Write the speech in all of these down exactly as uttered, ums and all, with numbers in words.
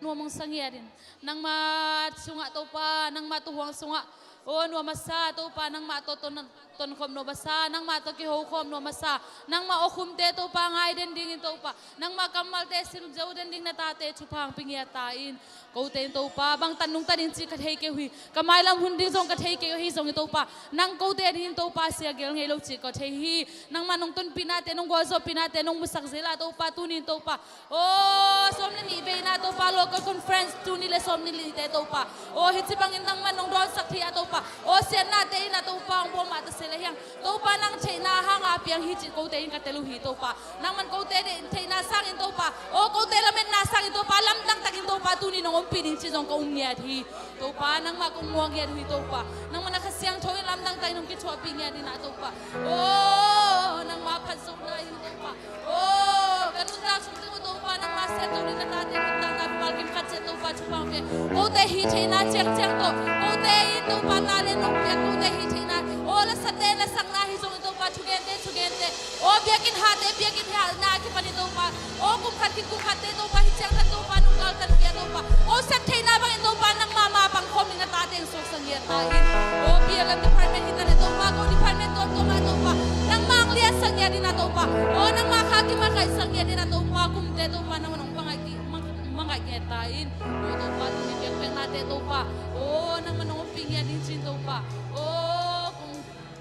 nuam hong sa ngiat in. Nangmah sungah Topa, nangmah tuuhuang sungah, aw, nuam a sa Topa, nangmah tawh ton, tonkhop nuam a sa, nangmah tawh kihokhawm nuam a sa, nangmah awkhumte Topa ngai den dingin Topa, nangmah kammalte sim zo den ding na tate thupha hong pia ngiat ta in. Kote in Topa bangtan nungta ding cih ka thei kei uh hi. Ka mailam hun ding zong ka thei kei uh hi zong hi Topa, nang kote dingin Topa sia gel ngei lo cih ka thei hi. Nangmah nong tonpihnate, nong gualzawhpihnate nong musak zel a Topa, tuni in Topa, aw, sawm le nih veina Topa, local conference tuni le sawm le nihte Topa, aw, hih ci bangin nangmah nong dawnsak thei a Topa, aw, siatnate in a Topa hong bawm mah ta se leh hiang Topa nang theihna hanga piang hi cih kote in ka tel uh hi Topa. Nangman kote theihna sangin Topa, aw, kote lametna sangin Topa, lamdang takin Topa tuni nong ompih ding cih zong ka um ngiat hi. Topa, nangmah kong muak ngiat uh hi Topa. Nangman a Kha Siangtho in lamdang takin hong kithuahpih ngiat in a Topa, aw, nangmah phatzohna hi Topa. Aw, ka nuntak sung teng uh Topa, nangmah siangtho ding na tate nuntakna pi mal kim khat ciat Topa thupha hong pia. Kote hih theihna ciangciang tawh, kote in Topa talent hong pia, kote hih theihna, aw, lasate lasakna hi zongin Topa, thugente thugente, aw, biakinn hate biakinn hatna a kipanin Topa, aw, kum khat khit kum khatte Topa, hih ciang khat Topa nung galkal pia Topa, aw, siat theihna bangin Topa nangmah mah pangkhawm in na tate hong suaksak ngiat ta in. Aw, biakinn department hi ta leh Topa, ko department tuamtuam ah Topa, nangmah hong liatsak ngiat in a Topa, aw, nangmah kha kimakaihsak ngiat in a Topa, kumte Topa nangmah nong pangah ki, mang, mangah ngiat ta in. Aw Topa, tuni biakpiaknate Topa, aw, nangmah nong ompih ngiat ding cin Topa, aw, kong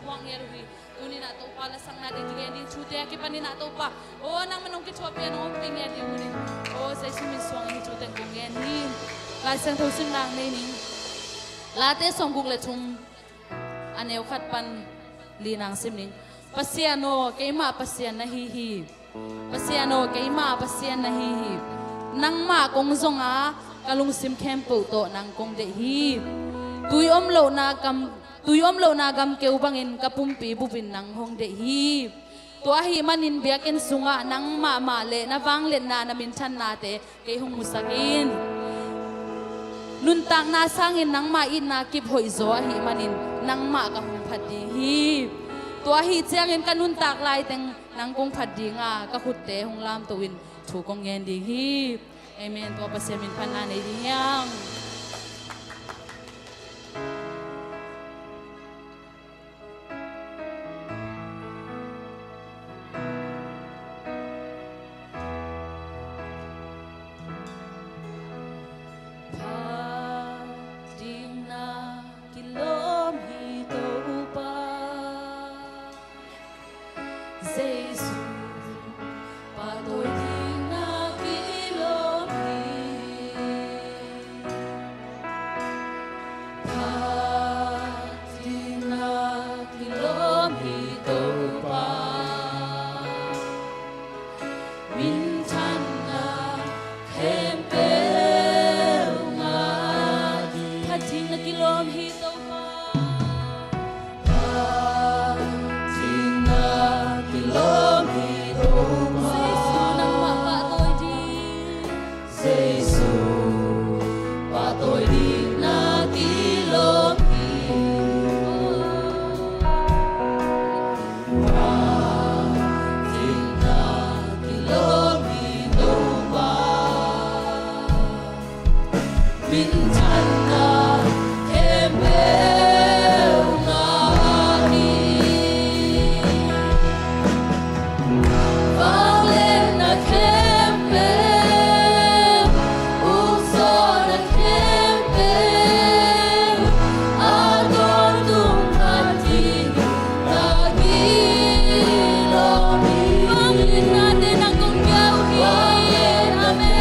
muak ngiat uh hi. Tuni in a Topa, lasakna ding kigen ding thute a kipanin a Topa, aw, nangmah nong kithuahpih a nong ompih ngiat ding uh hi. Aw, Jesu min suangin hih thute kong gen hi. Lai Siangtho simna nei ning. Late sawmguk le thum, a neu khat pan li nang sim ning. Pasian aw, keimah Pasian na hi hi. Pasian aw, keimah Pasian na hi hi. Nangmah kong zong a, ka lungsim khempeuh tawh nang kong deih hi. Tui om lohna gam, tui om lohna gam keu bangin ka pumpi bupin nang hong deih hi. Tua ahih manin biakinn sungah nang mahmah le na vangliatna, na minthannate kei hong musak in. Nuntakna sangin nangmah itna kip hoihzaw ahih manin nangmah ka hong phat ding hi. Tua ahih ciangin ka nuntak laiteng nang kong phat ding a, ka khutte hong lamto in thu kong ngen ding hi. Amen. Tua Pasian min phatna nei ding hiang. Phat ding na kilawm hi Topa. Jesu, pahtawi ding na kilawm hi. Phat ding na kilawm hi Topa. Minthanna khempeuh ngah ding. Phat ding na kilawm hi Topa. Phat ding na kilawm hi Topa. Jesu, nangmah pahtawi ding. Jesu, pahtawi ding na kilawm hi. Phat ding na kilawm hi Topa. Minthanna khempeuh ngah ding. Vangliatna khempeuh, ukzawhna khempeuh, a tawntung khat ding na kilawm hi. Vangliatnate nang kong pia uh hi. Amen.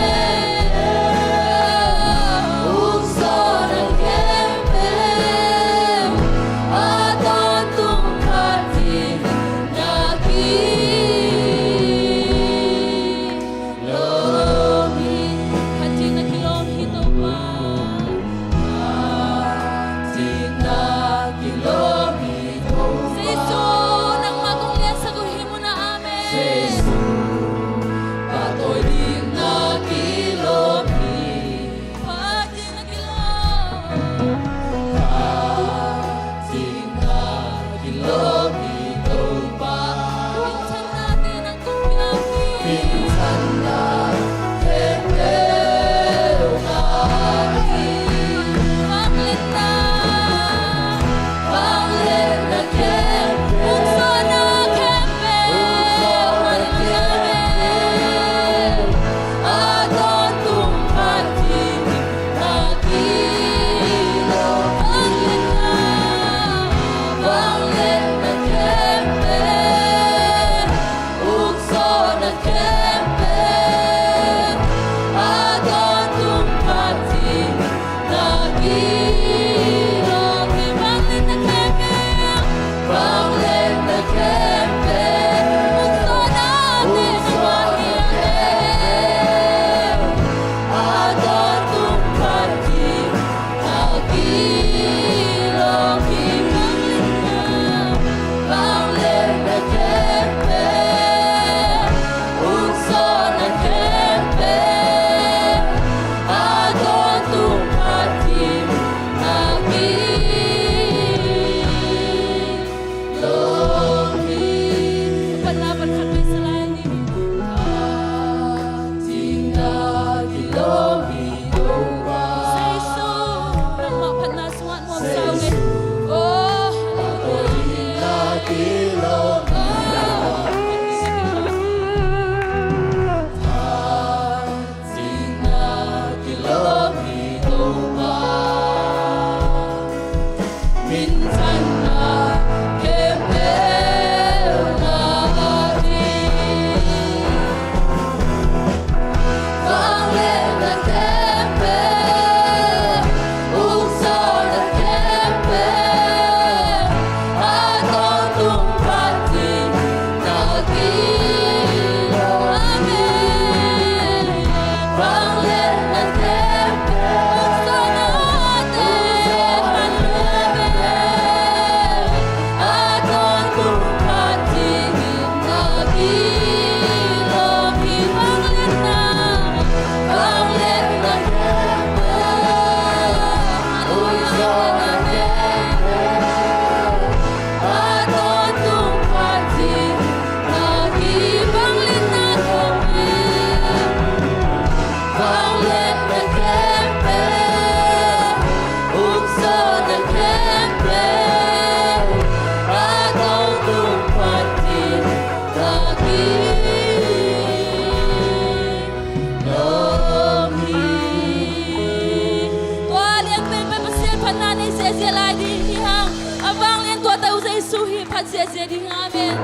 Ziahziah ding, amen.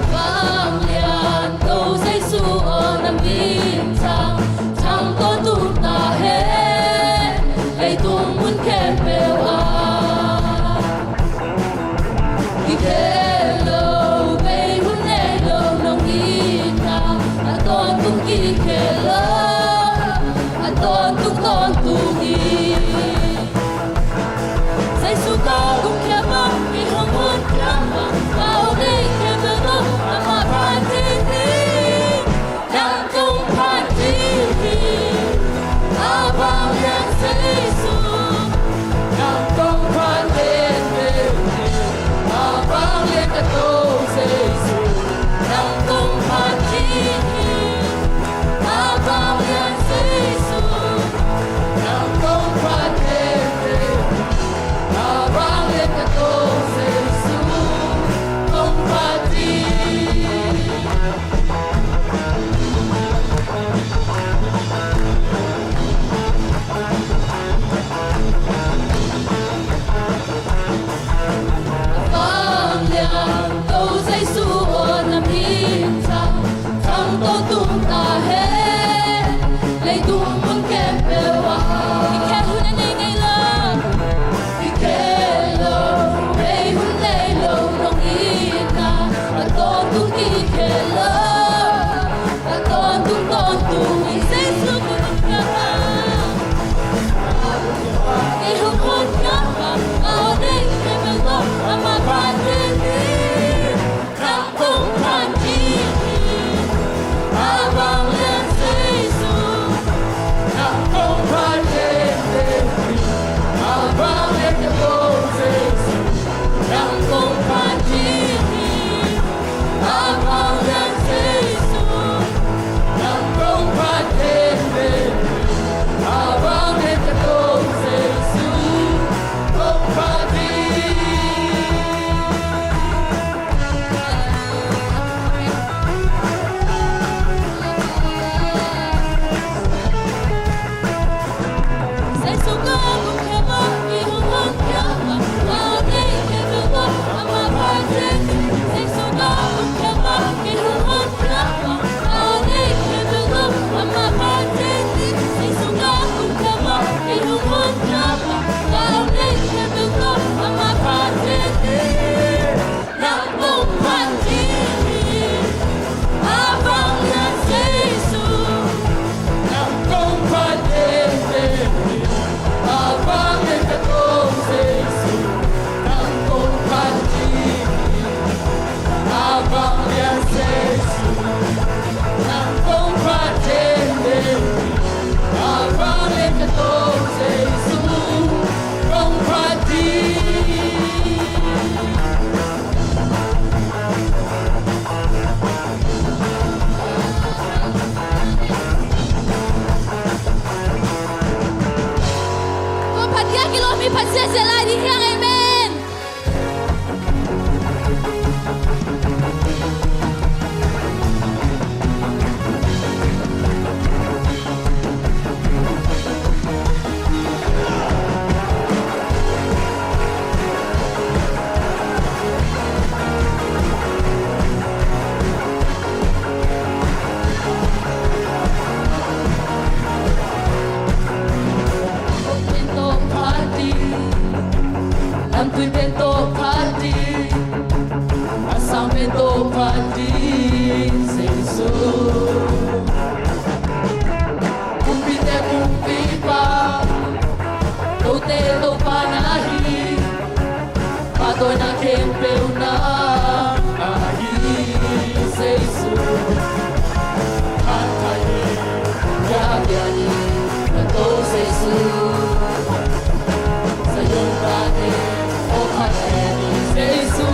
Vanglian Topa Jesu aw, na min thang, thang tawntung ta hen. Leitung mun khempeuh ah kikhel lo, bei hun nei lo, nong itna a tawntung kikhel lo, a tawntung tawntung hi. Jesu ka gum khia bang, i hong hun khia bang, ka aw nei khempeuh tawh amah phat ding hi. Nang kong phat ding hi, a vanglian Jesu. Nang kong phat ding hi, a vanglian ka Topa Jesu. Nang kong phat ding hi, a vanglian Jesu. Nang kong phat ding hi, a vanglian ka Topa Jesu. Kong phat ding. Vanglian Topa Jesu aw, na min thang, thang tawntung ta hen. Leitung mun khempeuh ah kikhel hun a nei ngei lo. Kikhel lo, bei hun nei lo, nong itna a tawntung kikhel lo, a tawntung tawntung hi. Jesu ka gum khia bang, i hong hun khia bang, ka aw nei khempeuh tawh amah phat ding hi. Nang kong phat ding hi, a vanglian Jesu. Nang kong phat ding hi, a vanglian ka Topa Jesu. Nang kong phat ding hi, a vanglian Jesu. Nang kong phat ding hi, a vanglian ka Topa Jesu. Kong phat ding. Nang kong phat ding hi, a vanglian Jesu. Nang kong phat ding hi, a vanglian ka Topa Jesu. Nang kong phat ding hi, a vanglian Jesu. Nang kong phat ding hi, a vanglian ka Topa Jesu. Kong phat ding. Kong phat ding a kilawm hi, phat ziahziah lai ding hi hang. Amen. Lampi pen tawh phat ding, a sang pen tawh phat ding, Jesu. Kumpite kumpipa, tote Topa na hi, pahtawina khempeuh nang na hi, Jesu. Phat thei hi, pia pia hi, na Topa Jesu. Zion gam te, oh phat thei hi, Jesu.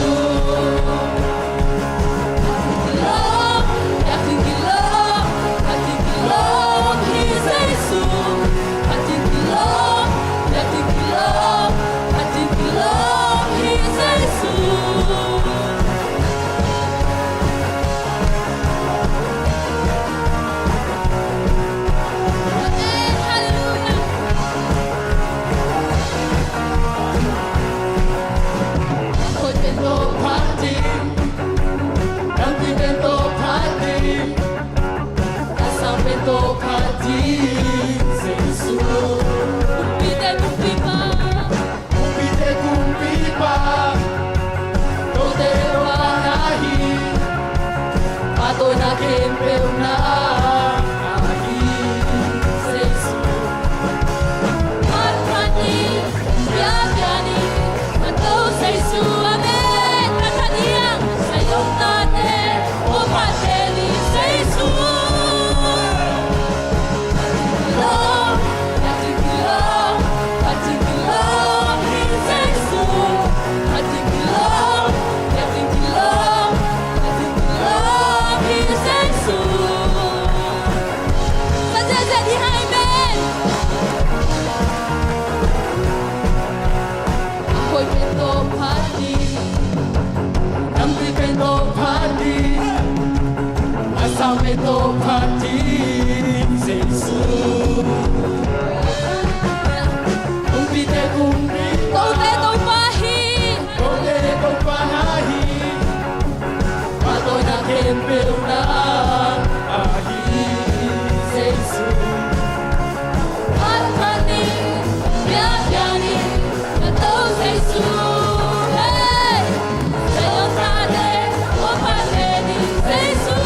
Topa ding, nampi pen Topa ding, a sang pen Topa ding, Jesu. Kumpite kumpi, kote Topa hi, kote Topa hi. Phatawina khempeuh na ahi, Jesu. Phat phat ni, biak biak ni, na Topa Jesu. Hey! Zion tale, Topa te ni, Jesu.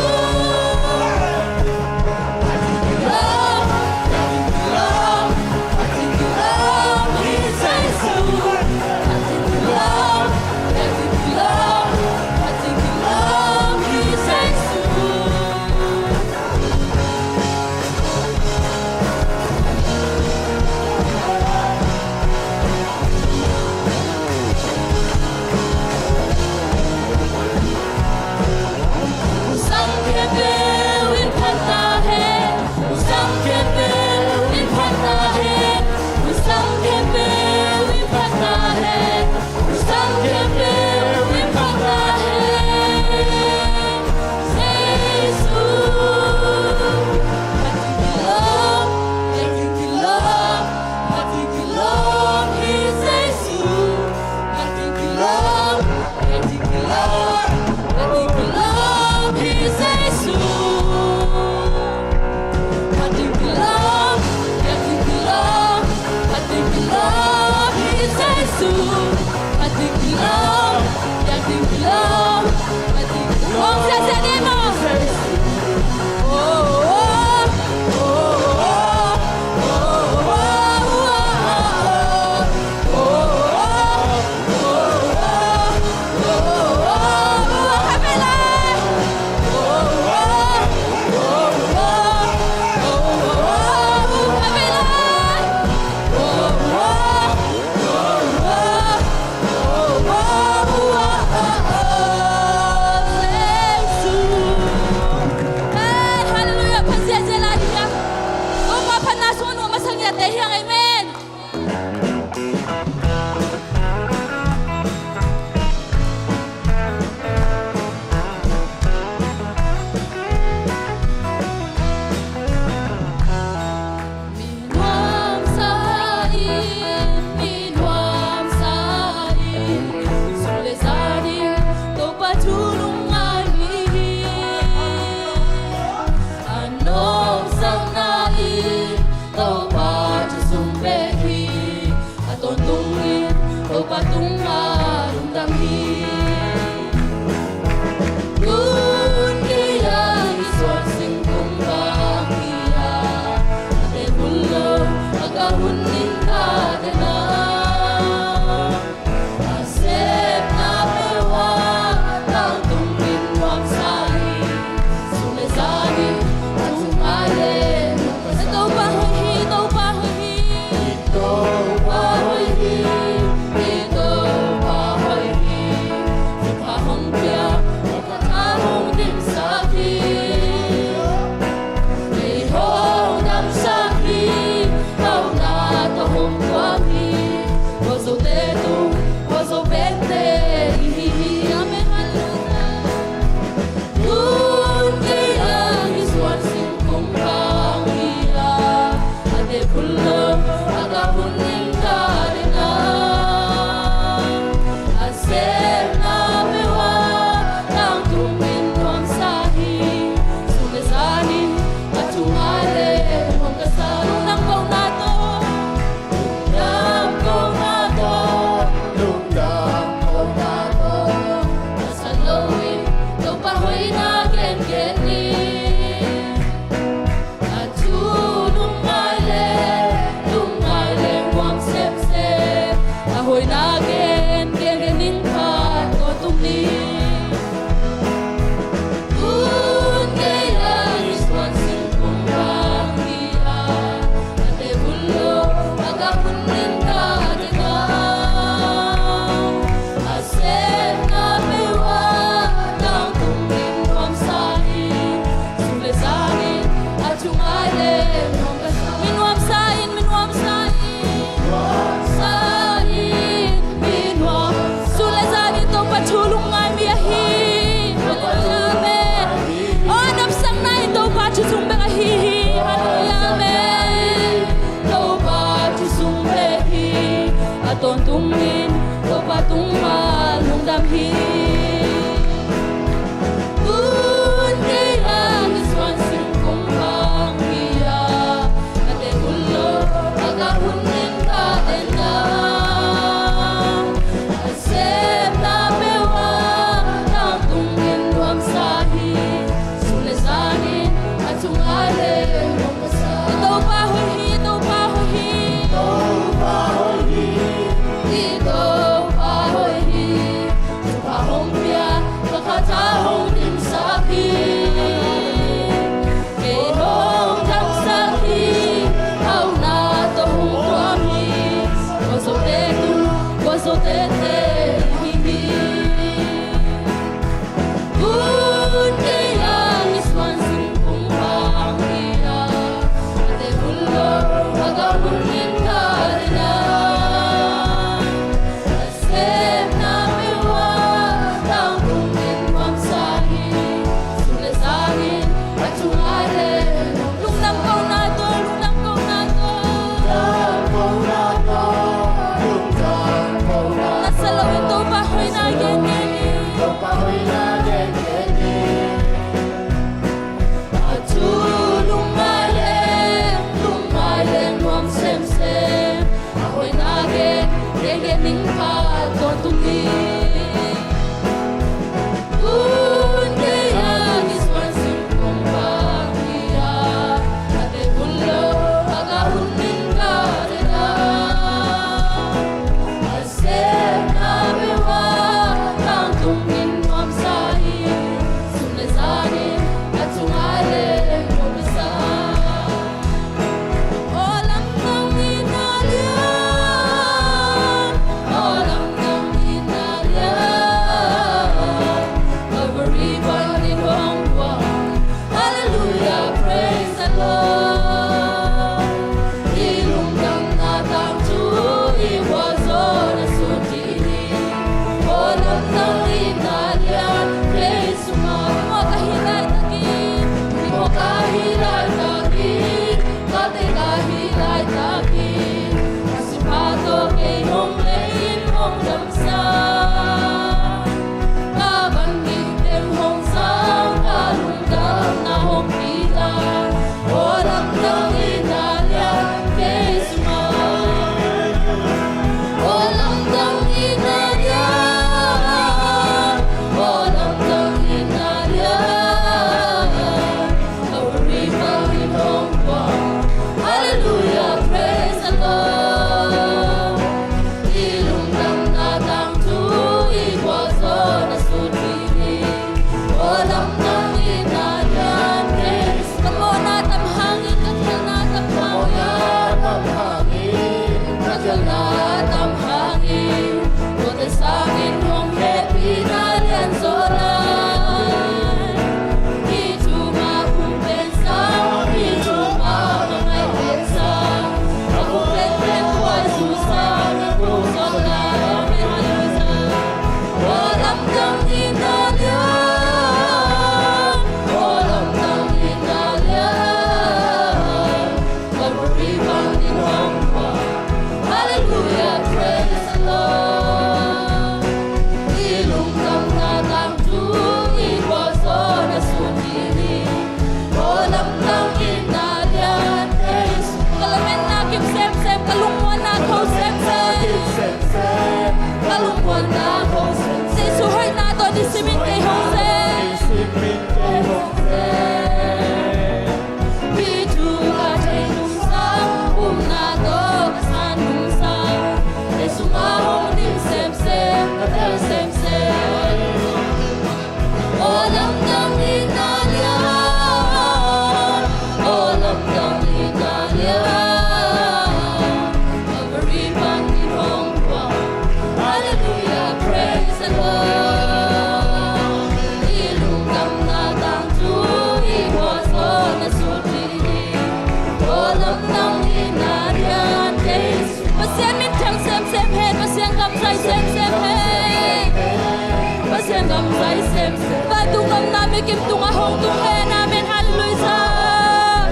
Kim tungah hong tung hen, amen, halleluiah.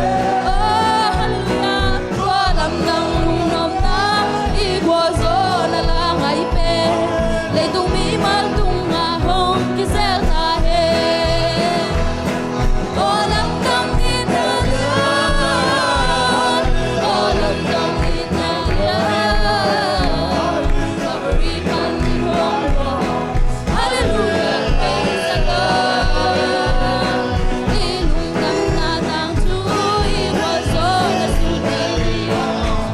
Oh, halleluiah. Tua lamdang lungnuamna i gualzawhna la ngai pen leitung mimal tungah hong kizel ta hen. Tua lamdang itna lian, tua lamdang itna lian, Calvary pan hong tua. Hallelujah, praise the Lord. I lungdamna tangthu i gualzawhna sute hi.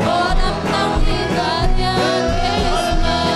Aw, lamdang itna lian, praise the Lord.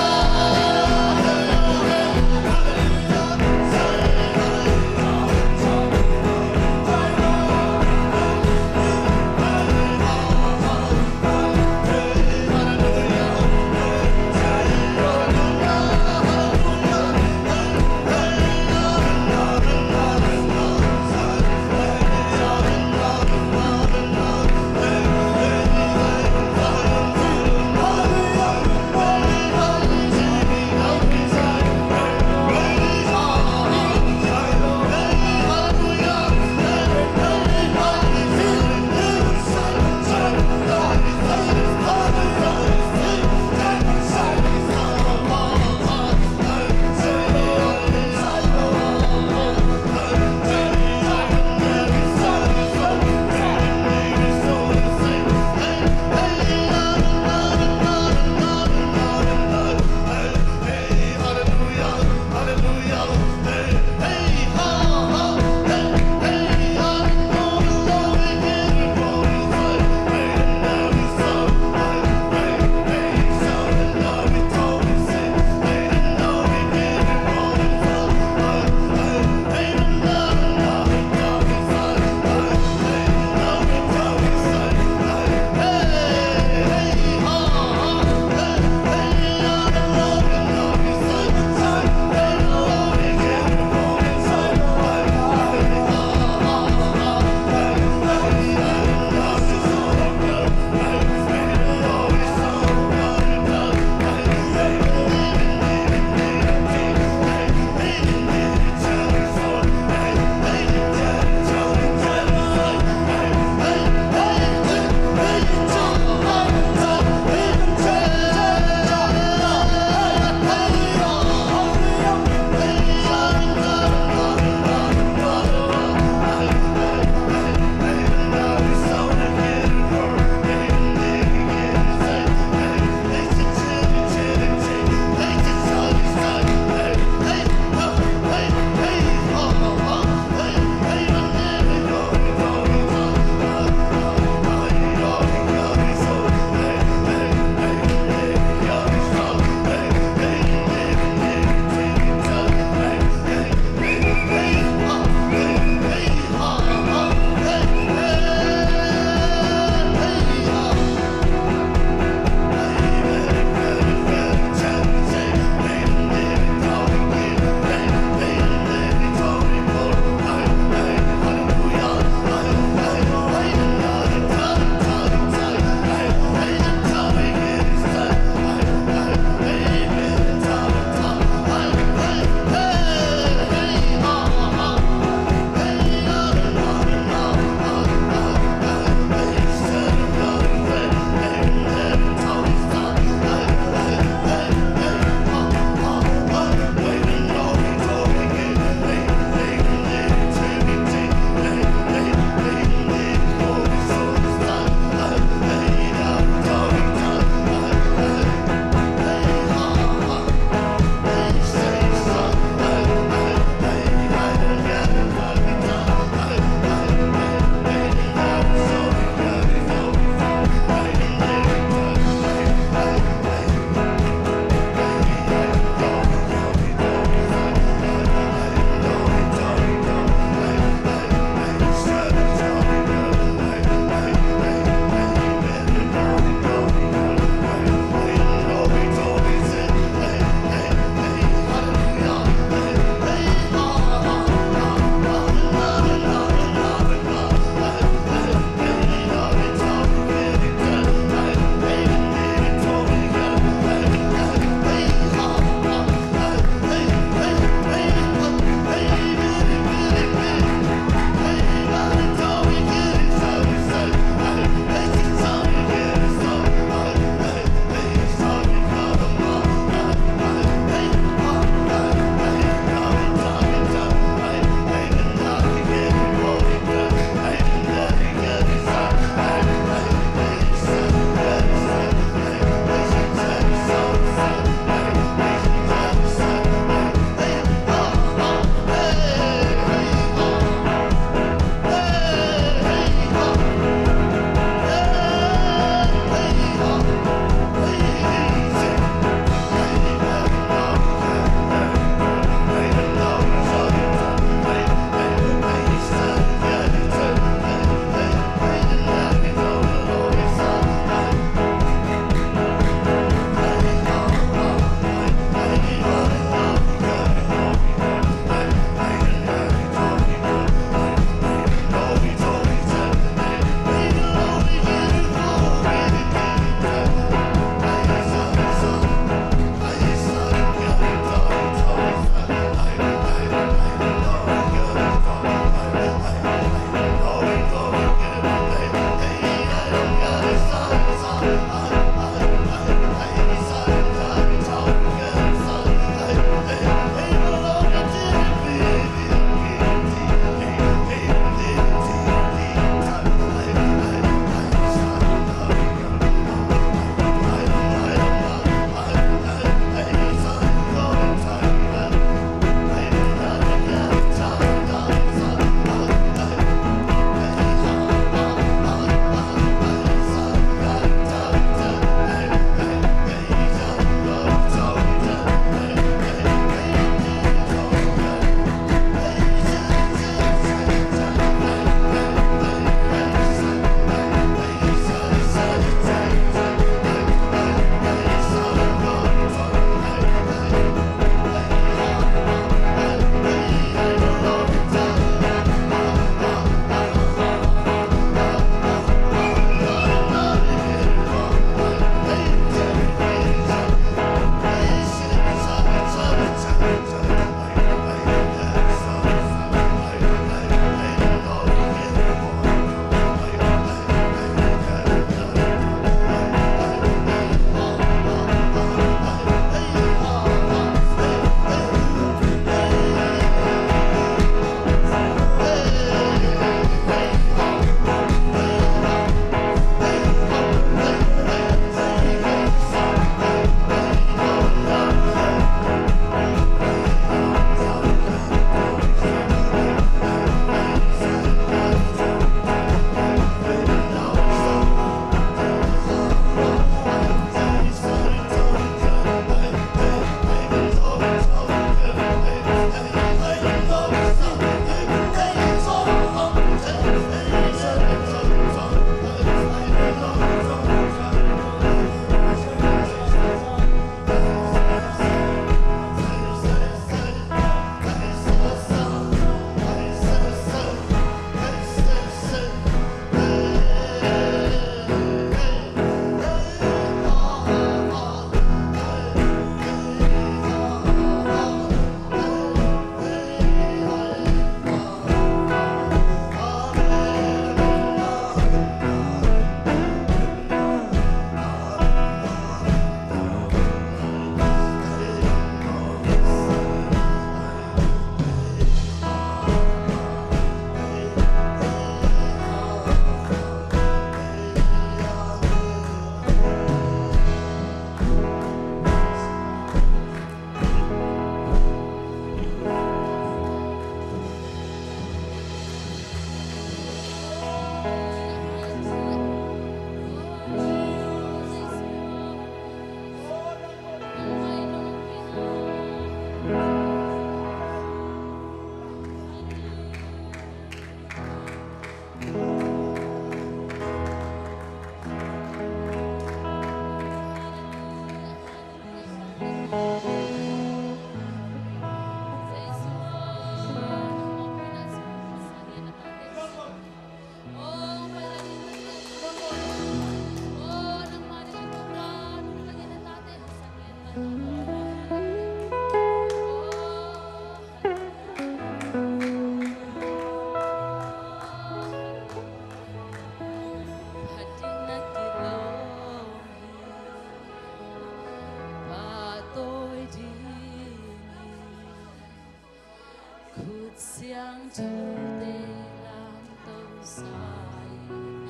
Siangthote lamto sa in,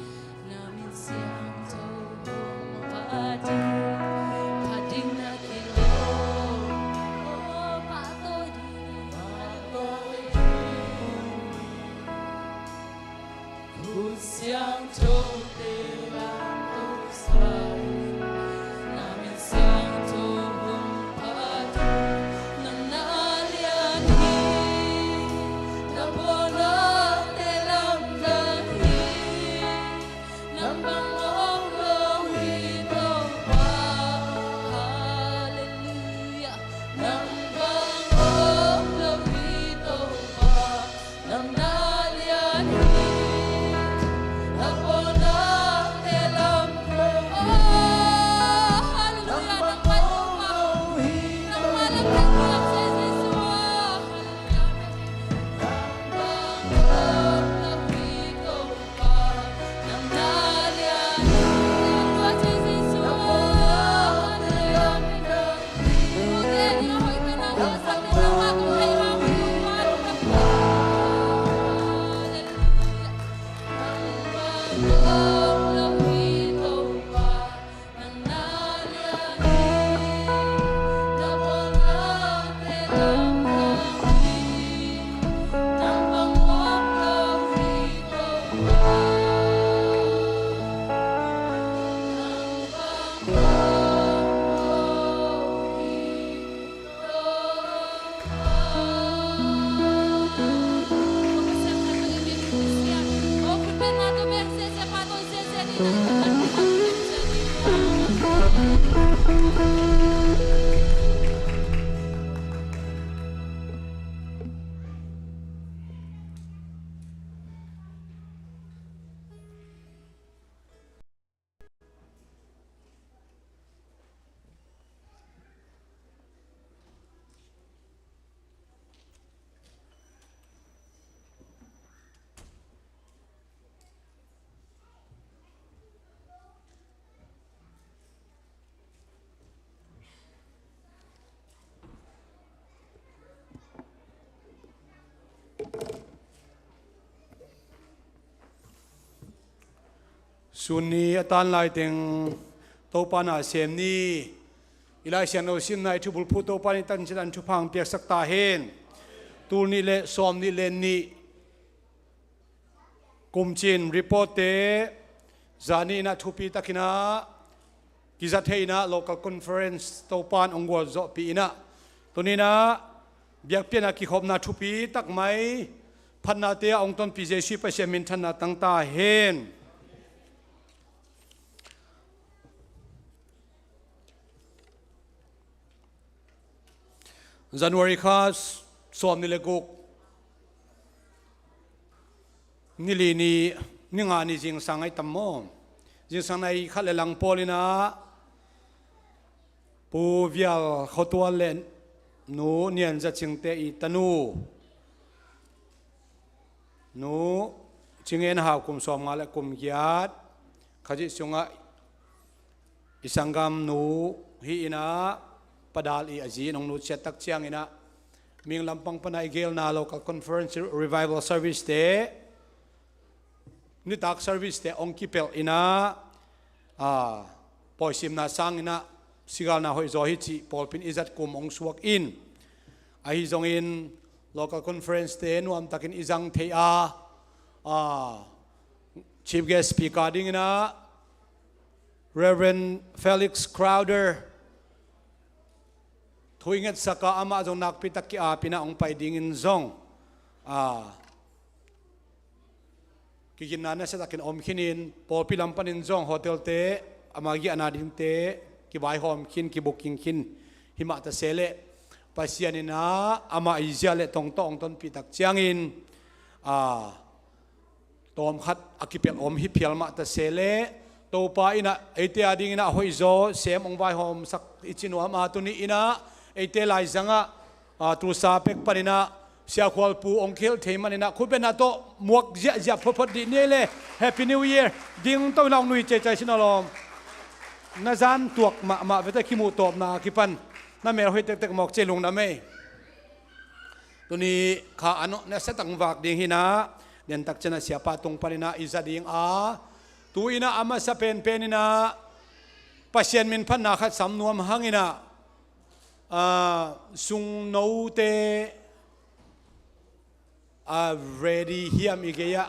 na min siangtho hong phat ding, phat ding na kilawm. Oh, pahtawi ding, pahtawi ding. Khut siangthote lamto sa in, na min siangtho hong phat ding. Nang na lian hi, na pawlnate lamdang hi. Nang bang om lo hi Topa. Halleluiah. Nang bang om lo hi Topa. Nang na lian hi, na pawlnate lam. Oh, halleluiah, nang mah lam lam hi, nang mah lam lam hi, Jesu. Halleluiah. Nang bang om lo hi Topa. Nang na lian hi, Jesu. Halleluiah. Sun ni a tan lai teng Topa na sem ni. I Lai Siangtho simna i thubulphuh Topa nih tancin an thupha hong piaksak ta hen. Tul nih le sawm nih le nih kum cin report te zani in ah thupi takin ah kizat thei in ah local conference Topa in hong gualzawhpih in ah tuni in ah biakpiakna kikhopna thupi tak mai phatnate ah hong tonpih Jesuh Pasian minthanna tang ta hen. January kha sawm ni le guk, ni li ni, ni nga ni zingsang ai tam maw? Zingsang nai khat le lang pawl in ah Pu Vial Khotual le Nu Nian Za Cingte i tanu Nu Cingen Hau kum sawm nga le kum giat Khazih sungah i sanggamnu hi in ah Padal i a zi in hong nutsiat tak ciangin ah Ming lampang pan a i gelna local conference revival service te nitak service te hong kipelh in ah, a, pawisimna sangin ah sigalna hoihzaw hi cih pawlpi in i zat kum hong suak in, ahi zongin local conference te nuamtakin i zang thei a, a, chief guest speaker dingin ah Reverend Felix Crowther thu i ngetsak a, amah zong nakpi tak ki-ap in ah hong pai dingin zong, a, kiginna nasiatakin om khin in, pawlpi lam panin zong hotel te, ama giahna dingte kivaihawm khin, kibooking khin hi mah ta se leh Pasian in ah amah i zia le tong tawh hong tonpih tak ciangin, a, tawmkhat a kipelh om hi phial mah ta se leh Topa in ah eite a dingin ah a hoihzaw sem hong vaihawmsak i ci nuam a, tuni in ah eite laizang ah, a, Tulsa pek panin ah Sia Khual Pu hong kihel thei manin ah khutbetna tawh muak ziahziah photphot dih ni ei le. Happy New Year. Ding to in la hong nui ceicai sin a lawm. Na zan tuak mahmah vete, kimuh tawpna a kipan na mel hoih tektek mawk cei lungdam ei. Tuni kha a nawh na sa tangvak ding hi na, den tak ciang a siapa tung panin ah i za ding a, tu-in ah a masa penpen in ah Pasian min phatna khat sam nuam hang in ah, ah, sungnote, ah, ready hiam i gei ah?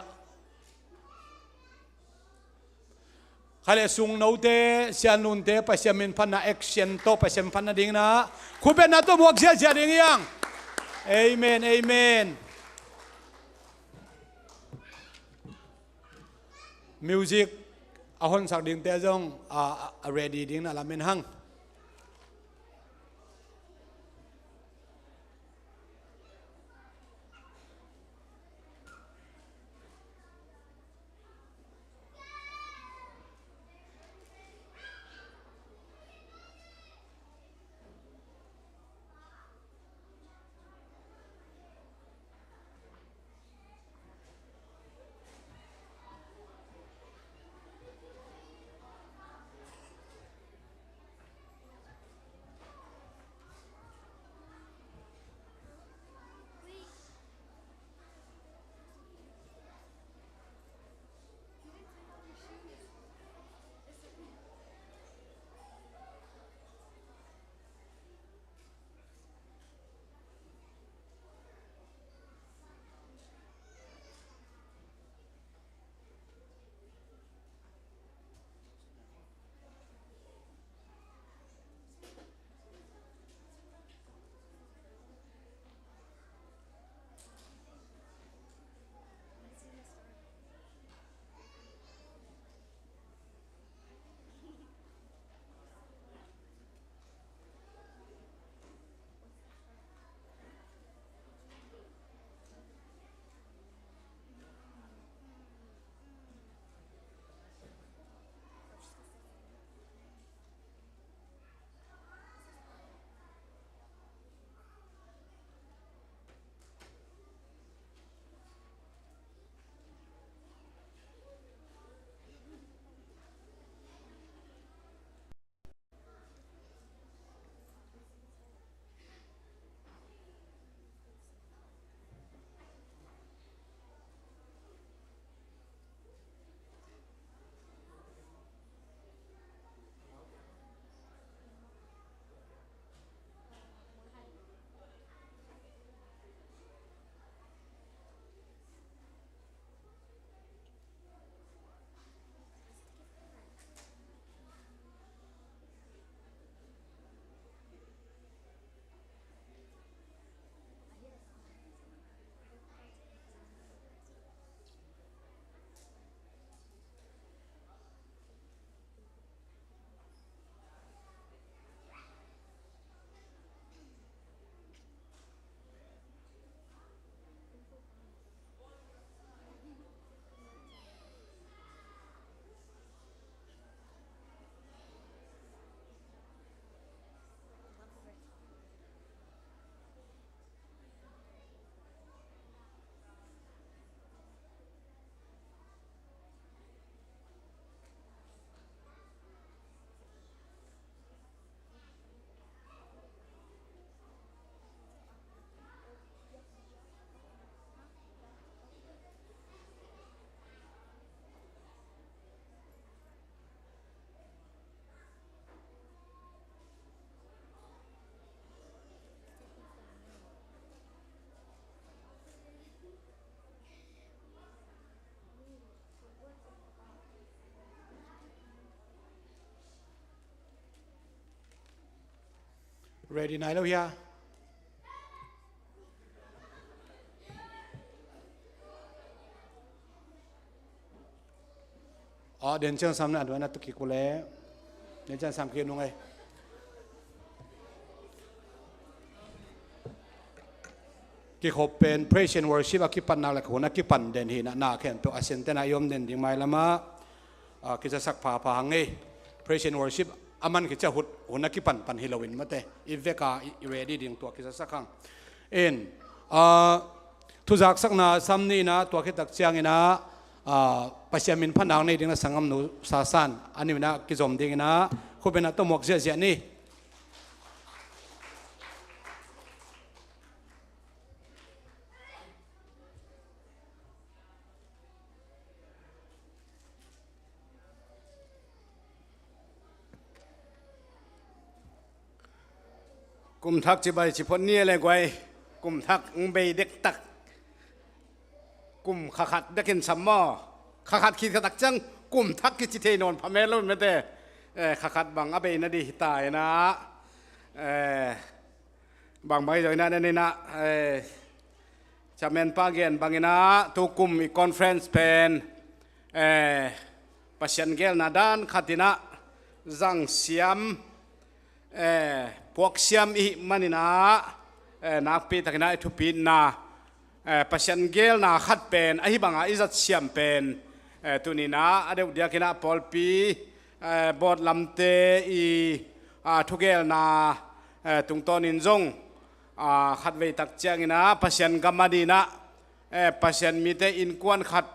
Kha le sungnote, sianlunte, Pasian min phatna action tawh, Pasian min phatna ding na, khutbetna tawh muak ziahziah ding hi hang. Amen, amen. Music a honsak dingte zong, ah, a ready ding na lamen hang. Ready nai lo hia? Aw, den ciang sam na a duai na tu kik uh le. Den ciang sam kik nung ei. Kikhop pen praise and worship a kipan nak le hun a kipan den hi na, na khempeuh a sentena i om den ding mailam ah, ah, kizasak phapha hang ei. Praise and worship a man kici a hun, hun a kipan pan hi loin mate. I vek a i, i ready ding tua kizasak hang. In, ah, thuzaksakna sam nihna tua khit tak ciangin ah, ah, Pasian min phatna nei ding na sanggamnu Sasan a ni in ah kizom dingin ah khutbetna tawh muak ziahziah ni. Kum thak cibai ci phot ni le guai. Kum thak ng bei dektak. Kum kha khat bekin sam maw? Kha khat khit kha tak ciang kum thak kici thei nawn pha mel lo mete. Eh, kha khat bang a bei na di hi ta ina. Eh, bang bang i zoi na na ni na. Eh, Chairman pa gen bangin ah tu kum i conference pen, eh, Pasian gelna dan khat in ah zang siam, eh, puak siam i hih manin ah, eh, nakpi takin ah i thupitna, eh, Pasian gelna khat pen ahi banga i zat siam pen, eh, tuni in ah a deuh diakin ah pawlpi, eh, board lamte i, ah, thugelna, eh, tungtawnin zong, ah, khatvei tak ciangin ah Pasian gam a dingin ah, eh, Pasian mite innkuan khat,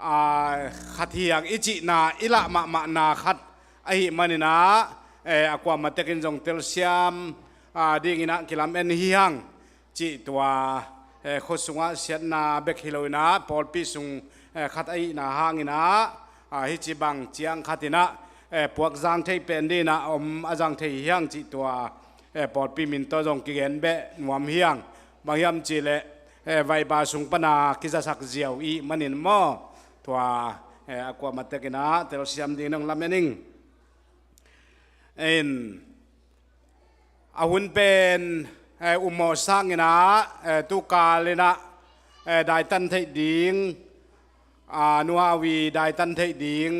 ah, khat hi hang i cihna i lah mahmahna khat ahi manin ah, eh, a kuamah tekin zong telsiam, ah, dingin ah kilamen hi hang cih tua, eh, khua sungah siatna bek hi loin ah pawlpi sung, eh, khat ahihna hangin ah, ah, hih ci bang ciang khat in ah, eh, puak zang thei pen dingin ah om a zang thei hi hang cih tua, eh, pawlpi min tawh zong kigen beh nuam hi hang. Bang hiam cih leh, eh, vaiba sung pana kizasak ziau i hih manin maw? Tua, eh, a kuamah tekin ah telsiam dingin hong lamen ing. In, a hun pen, eh, ummawh sangin ah, eh, tukal in ah, eh, daitan theih ding, ah, Nu Hau i daitan theih ding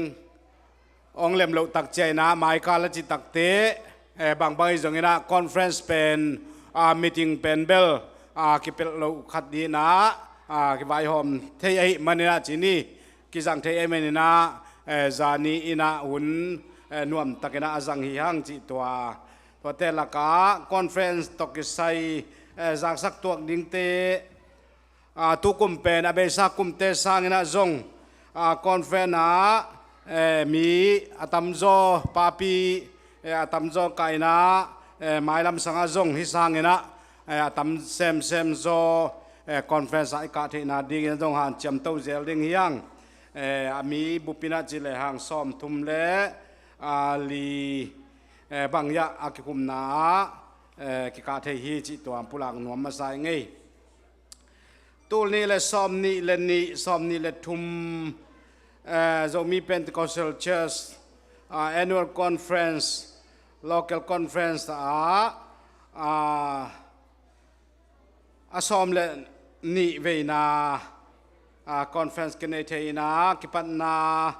hong lem loh tak ciangin ah maikal a cih takte, eh, bangbang hi zongin ah conference pen, ah, meeting pen bel, ah, kipelh loh khat dingin ah, ah, kivaihawm thei ahih manin ah ci ni, kizang thei ahih manin ah, eh, zani in ah hun, eh, nuamtakin ah a zang hi hang cih tua. Tuate lakah conference tawh kisai, eh, zaksak tuak dingte, ah, tu kum pen a beisa kumte sangin ah zong, ah, conference ah, eh, mi a tamzaw, papi, eh, a tamzaw kah in ah, eh, mailam sangah zong hih sangin ah, eh, a tam semsem zaw, eh, conference ah i kah theihna dingin zong hanciam to zel ding hi hang. Eh, a mi bup in ah ci lehang sawmthum le, ah, li, eh, bang hiah a kikhumna ah, eh, kikah thei hi cih tua pulak nuam masa ing ei. Tul nih le sawmnih le nih, sawmnih le thum, eh, Zomi Pentecostal Church, ah, annual conference, local conference ah, ah, a sawm le nih veina, ah, conference kinei thei in ah kipatna,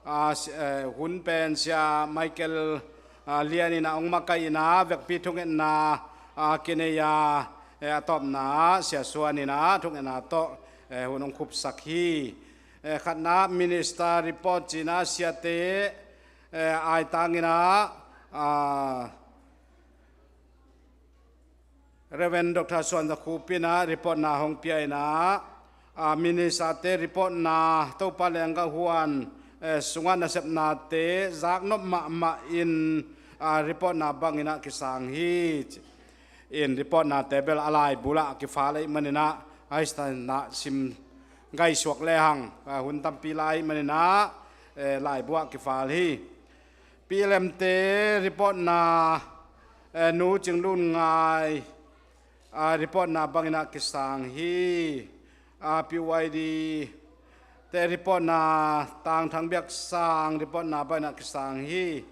ah, si-, eh, hun pen Sia Michael, ah, Lian in ah hong makaih in ah vekpi thungetna, ah, kinei a, eh, a tawpna Sia Suan in ah thungetna tawh, eh, hun hong khupsak hi. Eh, khatna minister report ci in ah siate, eh, aitang in ah, ah, Reverend Doctor Suan Za Khup in ah reportna hong pia in ah, ah, ministerte reportna Topa lenggah huan, eh, sungah nasepnate zaknop mahmah in, ah, reportna bangin ah kisang hi. In reportnate bel a laibu ah kifal ahih manin ah, ahi sanah sim gaisuak lehang, ah, hun tampi lai ahih manin ah, eh, laibu ah kifal hi. P L M te reportna, eh, Nu Cing Lun Ngai, ah, reportna bangin ah kisang hi. Ah, P Y D te reportna Tang Thang Biak Sang reportna bangin ah kisang hi.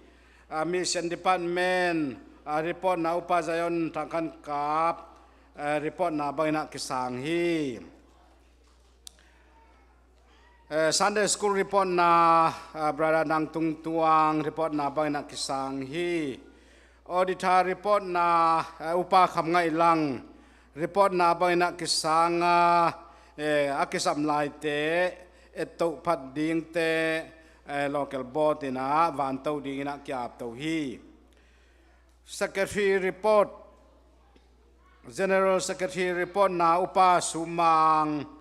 Ah, Mission Department, ah, reportna Upa Zion Thang Khan Kap, eh, reportna bangin ah kisang hi. Eh, Sunday School reportna, ah, Brother Nang Tung Tuang reportna bangin ah kisang hi. Auditor reportna, eh, Upa Kham Ngaih Lang reportna bangin ah kisang a, eh, a kisam laite ettoh phat dingte, eh, local board in ah vanto dingin ah ki-apto hi. Secretary report, General Secretary reportna Upa Sumang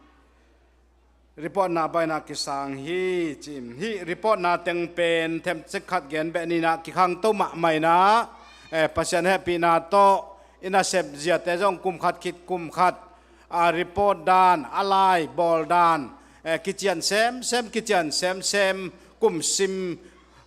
reportna bangin ah kisang hi. Cih, hih reportna teng pen themcik khat gen beh ni in ah kikhangto mahmah in ah, eh, Pasian hehpihna tawh i nasep ziate zong kum khat khit kum khat, ah, report dan, a lai bawl dan, eh, kician semsem, kician semsem, kum sim,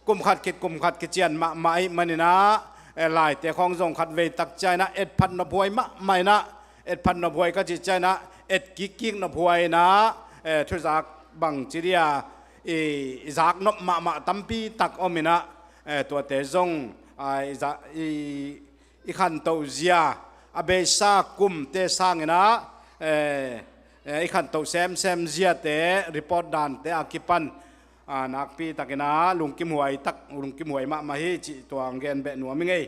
kum khat khit kum khat kician mahmah ahih manin ah, eh, laite khawng zong khatvei tak ciangin ah etphat nophuai mahmah in ah, etphat nophuai ka cih ciangin ah et kikkik nophuai in ah, eh, thuzak bang ci dia, i, i zak nop mahmah tampi tak om in ah, eh, tuate zong, ah, i za-, i, i khantoh zia, a beisa kumte sangin ah, eh, eh, i khantoh semsem ziate report dante a kipan, ah, nakpi takin ah lungkimhuai tak, lungkimhuai mahmah hi cih tua hong gen beh nuam ing ei.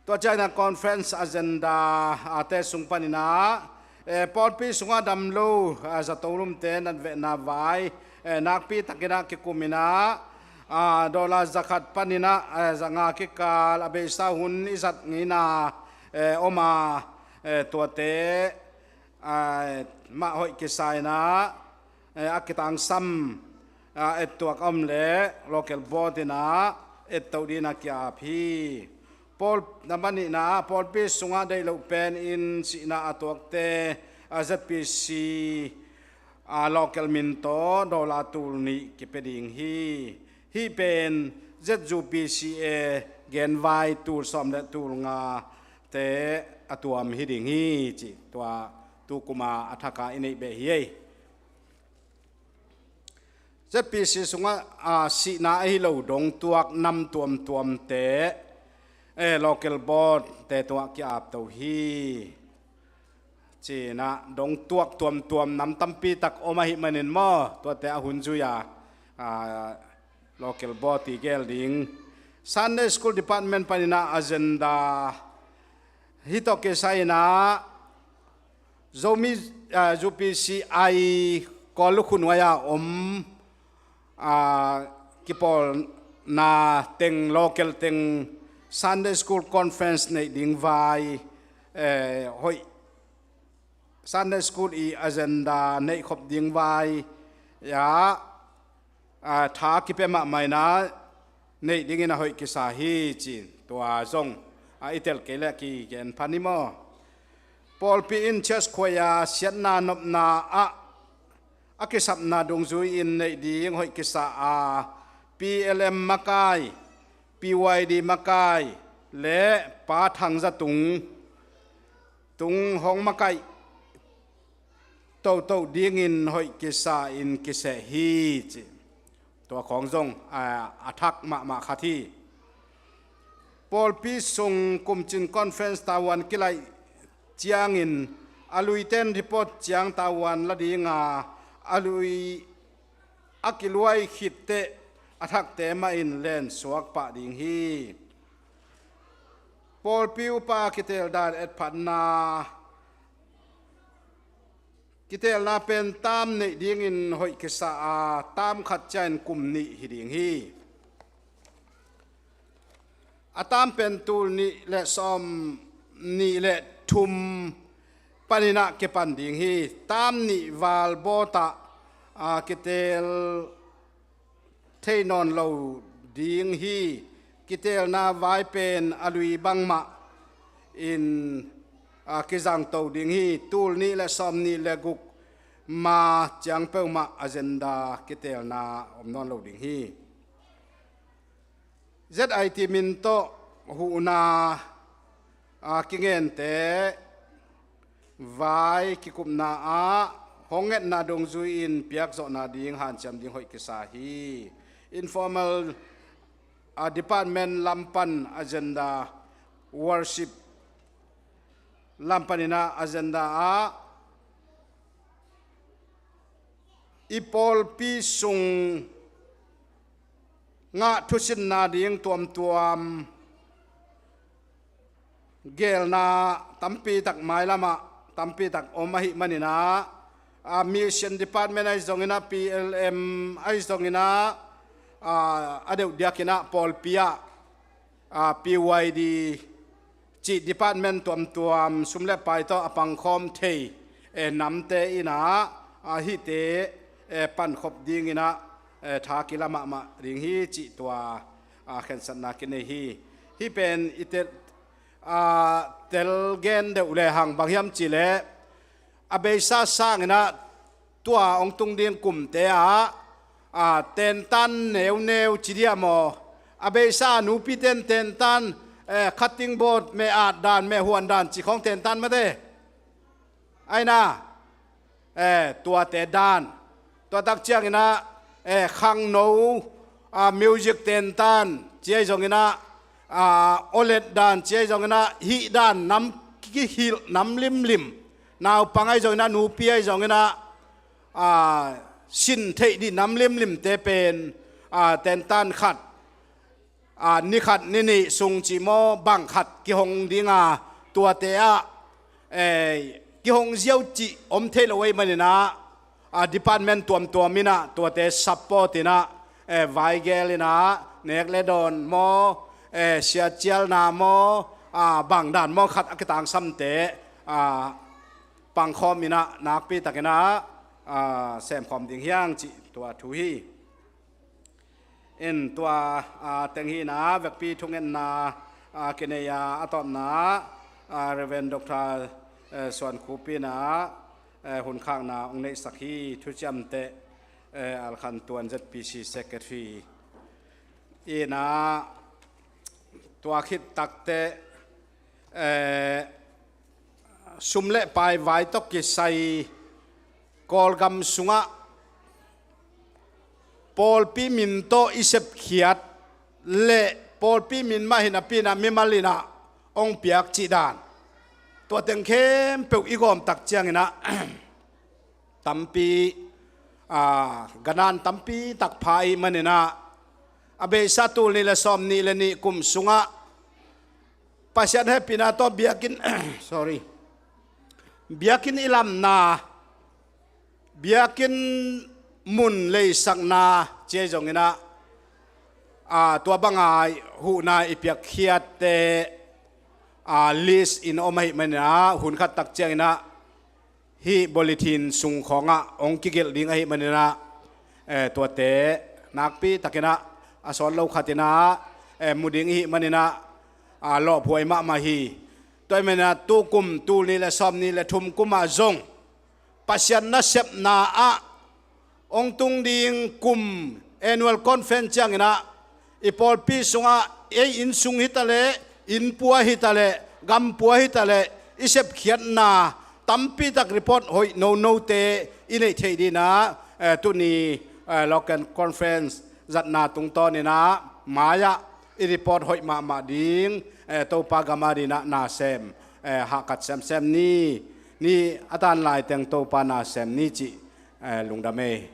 Tua ciangin ah conference agenda, ah, te sung panin ah, eh, pawlpi sungah damlo, ah, zato lumte natvehna vai, eh, nakpi takin ah kikum in ah, ah, dollar zakhat panin ah, eh, zanga kikal a beisa hun i zat ngeina, eh, om a, eh, tuate, ah, mah hoih kisa in ah, eh, a kitangsam, ah, ettuak a om leh local board in ah ettoh dingin a ki-ap hi. Pawl, na manihna ah pawlpi sungah deih loh penin sihna a tuakte, ah, Z P C, ah, local min tawh dollar tul nih kipia ding hi. Hih pen Z U P C A genvai tul sawm le tul nga te a tuam hi ding hi, ci tua tu kuma a thaka i neih beh hi ei. Z P C sungah, ah, sihna ahi lo dongtuak nam tuamtuamte, eh, local board te tungah ki-apto hi. Ci-in ah dongtuak tuamtuam nam tampi tak om ahih manin maw, tuate a hun zui a, ah, local board i gel ding. Sunday School Department panin ah agenda, hih tawh kisai in ah Zomi, ah, U P C I Kawl lukhu nuai-a om, ah, kipawlna teng, local teng Sunday School Conference neih ding vai, eh, hoih Sunday School i agenda neihkhop ding vai, ya, ah, tha kipia mahmah in ah neih dingin a hoih kisa hi, ci-in tua zong, ah, i tel kei leh kigen phan hi maw. Pawlpi in church khuai-a siatna nopna ah a kisapna dungzui-in neih ding hoih kisa a, P L M makai, P Y D makai le Pa Thang Za Tung, tung hong makaih toto dingin hoih kisa-in kiseh hi, ci. Tua khawng zong, a, a thak mahmah khat hi. Pawlpi sung kumcin conference tavuan kilaih ciangin a luiten report ciang tavuan la ding a, a lui a kiluai khit teh a thakte mah in lensuak pah ding hi. Pawlpi upa kitel dan etphatna, kitelna pen tam neih dingin hoih kisa a, tam khat ciangin kum nih hi ding hi. A tam pen tul nih le sawm nih le thum panin ah kipan ding hi. Tam nih val bawtah, a, kitel thei nawn lo ding hi. Kitelna vai pen a lui bangmah in, a, kizangto ding hi. Tul nih le sawm nih le guk ma ciang peuhmah agenda kitelna om nawn lo ding hi. Z I T min tawh huhna, a, kingente vai kikupna ah hong ngetna dungzui-in piakzawhna ding hanciam ding hoih kisa hi. Informal, a, department lam pan agenda, worship lam panin ah agenda ah i pawlpi sung ngah thusinna ding tuamtuam gelna tampi tak mailamah tampi tak om ahih manin ah, a, mission department ahi zongin ah, P L M ahi zongin ah, a, a deuh diakin ah pawlpi ah, a, P Y D cih department tuamtuam sum le pai tawh a pangkhawm thei, eh, namte in ah, a, hihte, eh, pankhop dingin ah, eh, tha kila mahmah ding hi cih tua, a, khensatna kinei hi. Hih pen i tel, a, tel gen deuh lehang bang hiam cih leh a beisa sangin ah tua hong tung ding kumte ah, a, tentan neuneu ci dia maw, A beisa nupi ten tentan, eh, cutting board, meh at dan, meh huan dan cih khawng tentan mate. Aina, eh, tuate dan. Tua tak cianginah, eh, khangno, ah, music tentan ci ahi zonginah, ah, olet dan ci ahi zonginah, hih dan nam kihilh nam limlim. Naupang ahi zonginah, nupi ahi zonginah, ah, sin theih dih nam limlimte pen, ah, tentan khat, ah, ni khat ni nih sung cih maw, bang khat kihong dinga, tuate ah, eh, kihong ziau cih om thei lo ahih maninah, ah, department tuamtuam inah tuate support inah, eh, vaigel inah nek le dawn maw, eh, siacialna maw, ah, bang dan maw khat a kitangsamte, ah, pangkhawm inah nakpi takinah, ah, semkhawm ding hiang cih tua thu hi. In tua, ah, teng hi inah vekpi thungetna, ah, kinei a, a tawpna, ah, Reverend Doctor, eh, Suan Khup inah, eh, hunkhakna hong neihsak hi. Thuciamteh, eh, Alkhan Tuan Z P C Secretary inah tua khit takteh, eh, sum le pai vai tawh kisai Kawlgam sungah pawlpi min tawh i sepkhiat le pawlpi min mah hi napi inah mimal inah hong piak cih dan, tua teng khempeuh i gawm tak cianginah tampi, ah, ganan tampi tak pha ahih maninah, a beisa tul nih le sawm nih le nih kum sungah Pasian hehpihna tawh biakinn, sorry, biakinn i lamna, biakinn mun leisakna ci ahi zonginah, ah, tua banga huhna i piakkhiatte, ah, list in om ahih maninah, hun khat tak cianginah hih bulletin sung khawngah hong kigelh ding ahih maninah, eh, tuate nakpi takinah a sawt lo khatinah, eh, mu ding ihih maninah, ah, lawphuai mahmah hi. Tua ahih maninah tukum tul nih le sawm nih le thum kumah zong Pasian nasepna ah hong tung ding kum annual conference cianginah i pawlpi sungah ei inn sung hitaleh, innpua hitaleh, gampua hitaleh, i sepkhiatna tampitak report hoih nonote i neih theih dinah, eh, tuni, eh, local conference zatna tungtawninah mai-ah i report hoih mahmah ding, eh, Topa gam a dinah nasem, eh, hahkat semsem ni. Ni a tan laiteng Topa nasem ni cih, eh, lungdam ei.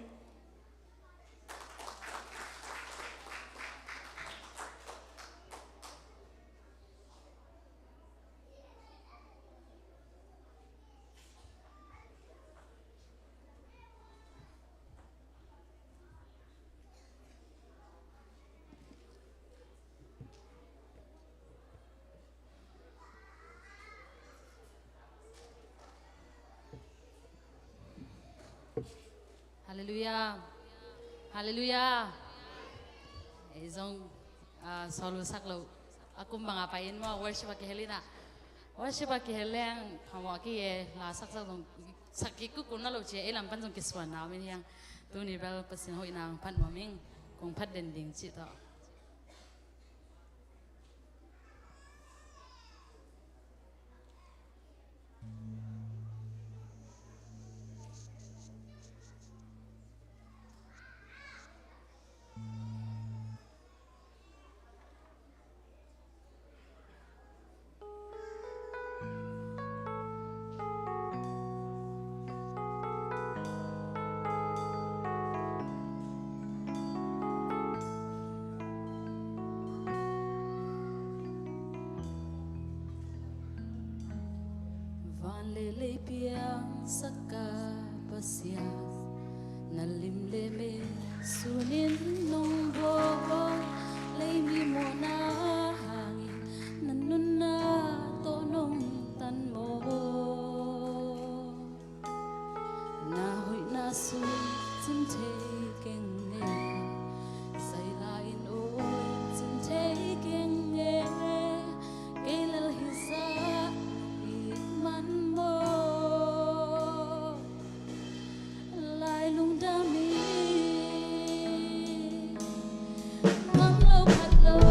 Halleluiah. Halleluiah. Ei zong, ah, solo sak lo. A kum banga pai in maw, worship a kihel inah. Worship a kihel leng phamawh a kihi e, la sak sak zong sak kik kukun na lo ci e, ei lam pan zong kisuanna om in hiang. Tuni bel Pasian hoihna hong phat nuam ing, kong phat den ding cih tawh. Van le lei piangsak a Pasian, na lim le mei sunin nong bawl, lei mi mawhna hangin na nunna tawh nong tan maw. Na hoihna sung cim thei keng e, zai la in aw cim thei keng e, kei lel hi zah i man maw. Lai lungdam i, ngam lo khat lo.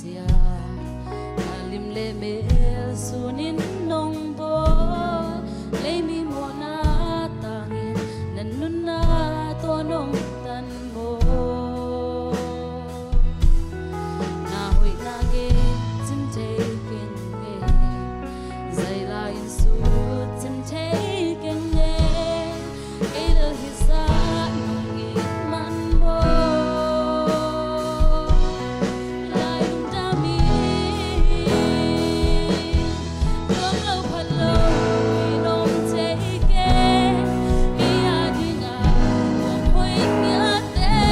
Sia, na lim le mel sunin nong bawl, lei mi mawhna tangin na nunna tawh nong tan maw. Na hoihna gen cin thei keng e, zai lai in sut cin thei keng e. Kei lel hi zah nong it man maw. Lai lungdam in, nuam lo phat lo in om thei keng. Kei a dingin nuam hoih ngiat e.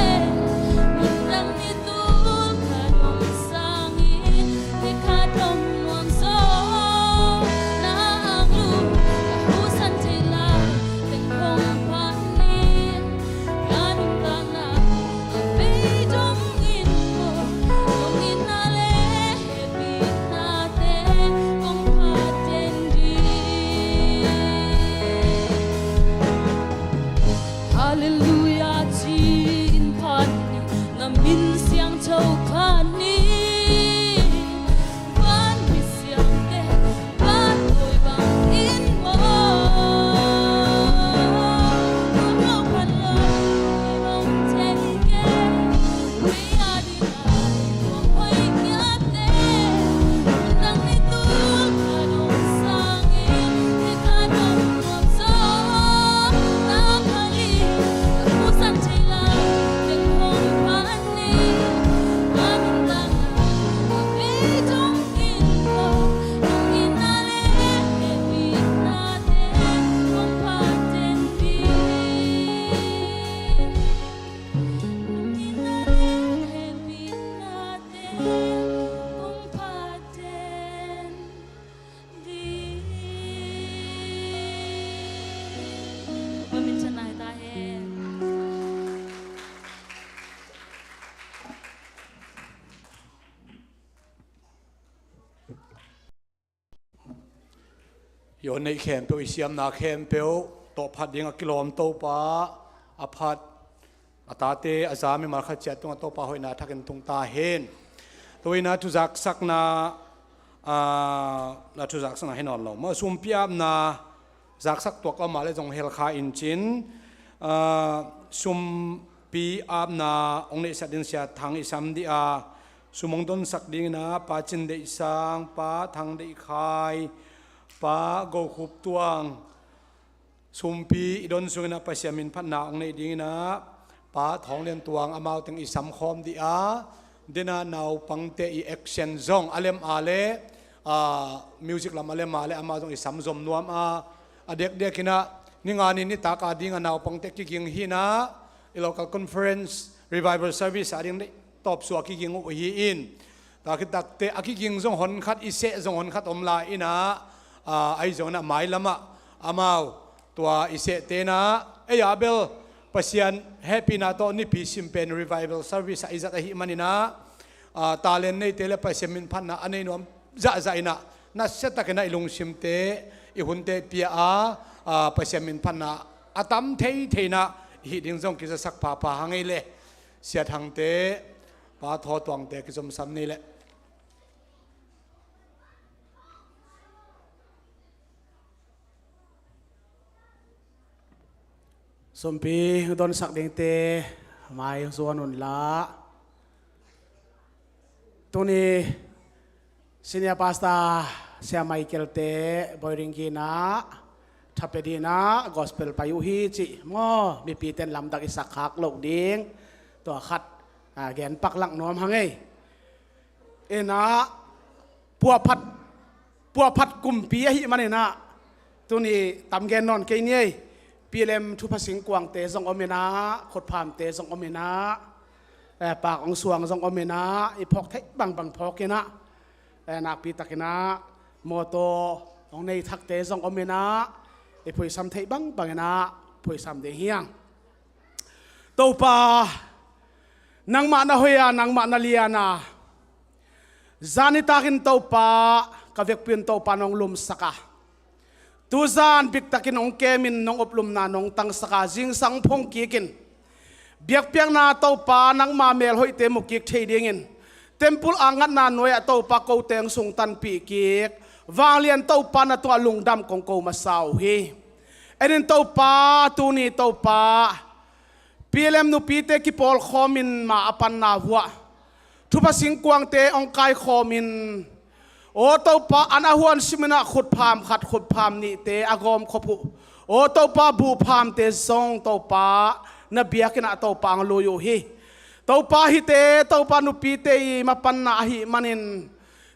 Mun dang ni tul khat om sangin, ni khat om nuam zaw. Na ang lung ka husan thei lai teng hong phat ni. Ka nuntakna a bei dong in maw, dong in a le hehpihna teng hong phat den ding. Halleluiah ci-in phat ni, na min siangtho phat ni. Van mi siangte, van tawi bangin maw. Nuam lo phat lo in om thei keng. Kei a dingin nuam hoih ngiat e. Nang ni tul khat om sangin, ni khat om nuam zaw. Na phat ni, na husan thei lai teng hong phat ni. Ka nuntakna a bei dong in maw, dong in a le hehpihna teng hong phat den ding. Dong in a le hehpihna teng hong phat den ding. Hong min thanna hi ta hen. I aw neih khempeuh, i siamna khempeuh tawh phat ding a kilawm Topa, a phat a tate a za mimal khat ciat tungah Topa hoihna thakin tung ta hen. Tua in a thuzaksakna, aa, na thuzaksakna hi nawn lo maw, sumpi apna zaksak tuak a om a le zong hel kha in cin, aa, sumpi apna hong neihsak ding Sia Thang i sam dih a, sum hong donsak dingin a Pa Cin Deih Sang, Pa Thang Deih Khai, Pa Go Khup Tuang, sumpi i don sungin a Pasian min phatna hong neih dingin a Pa Thawng Lian Tuang amau teng i sam khawm dih a, den a naupangte i action zong a lem a le, aa, music lam a lem a le amau zong i sam zom nuam a, a dekdek in a ni nga ni nitak a ding a naupangte kiging hi in a, i local conference revival service a ding neih tawp suak kiging uh hi in. Tua khit takte a kiging zong hon khat, i seh zong hon khat om lai in a, aa, ahi zongin a mailam ah amau tua i sehte in a, ei a bel Pasian hehpihna tawh nipi sim pen revival service ah i zat ahih manin a, aa, talent neite le Pasian min phatna a nei nuam zahzah in a, nasia takin a i lungsimte, i hunte pia a, aa, Pasian min phatna a tam theithei in a i hih ding zong kizasak phapha hang ei le. Sia Thangte, Pa Thaw Tuangte kizomsam ni le. Sumpi donsak dingte mai zuan un la. Tuni Senior Pastor Sia Michael te boiring kina thapia dina gospel pai uh hi cih maw, mipite in lamdang i sak khak loh ding. Tua khat, a, gen pak lak nuam hang ei. Ina puahphat, puahphat kumpi ahih manin a, tuni tam gen nawn kei ni ei. P L M thupha singkuangte zong om in a, khutphamte zong om in a, eh, pak ong suang zong om in a, i phawk theih bangbang phawk in a, eh, nakpi takin a mawtaw ong nei thakte zong om in a, i phuisam theih bangbang in a phuisam ding hi hang. Topa, nangmah na hoih a, nangmah na lian a, zan nitakin Topa, ka vekpi un Topa nong lumsak a, tuzan biktakin hong kemin nong uplumna nong tangsak a, zingsang phungkikin biakpiakna Topa nangma melhoihte mukik thei dingin Temple a ngatna nuai-ah Topa ko teng sung tanpih kik. Vanglian Topa na tungah lungdam kong ko masa uh hi. En in Topa, tuni Topa, P L M nupite kipawlkhawmin ma a panna vuah thupha singkuangte hong kaikhawmin, aw Topa, an a huan siminah khutpham khat khutpham nihte a gawmkhop uh, aw Topa, buhphamte zong Topa na biakinnah Topa ang lui uh hi. Topa, hihte Topa nupite i mapanna ahih manin,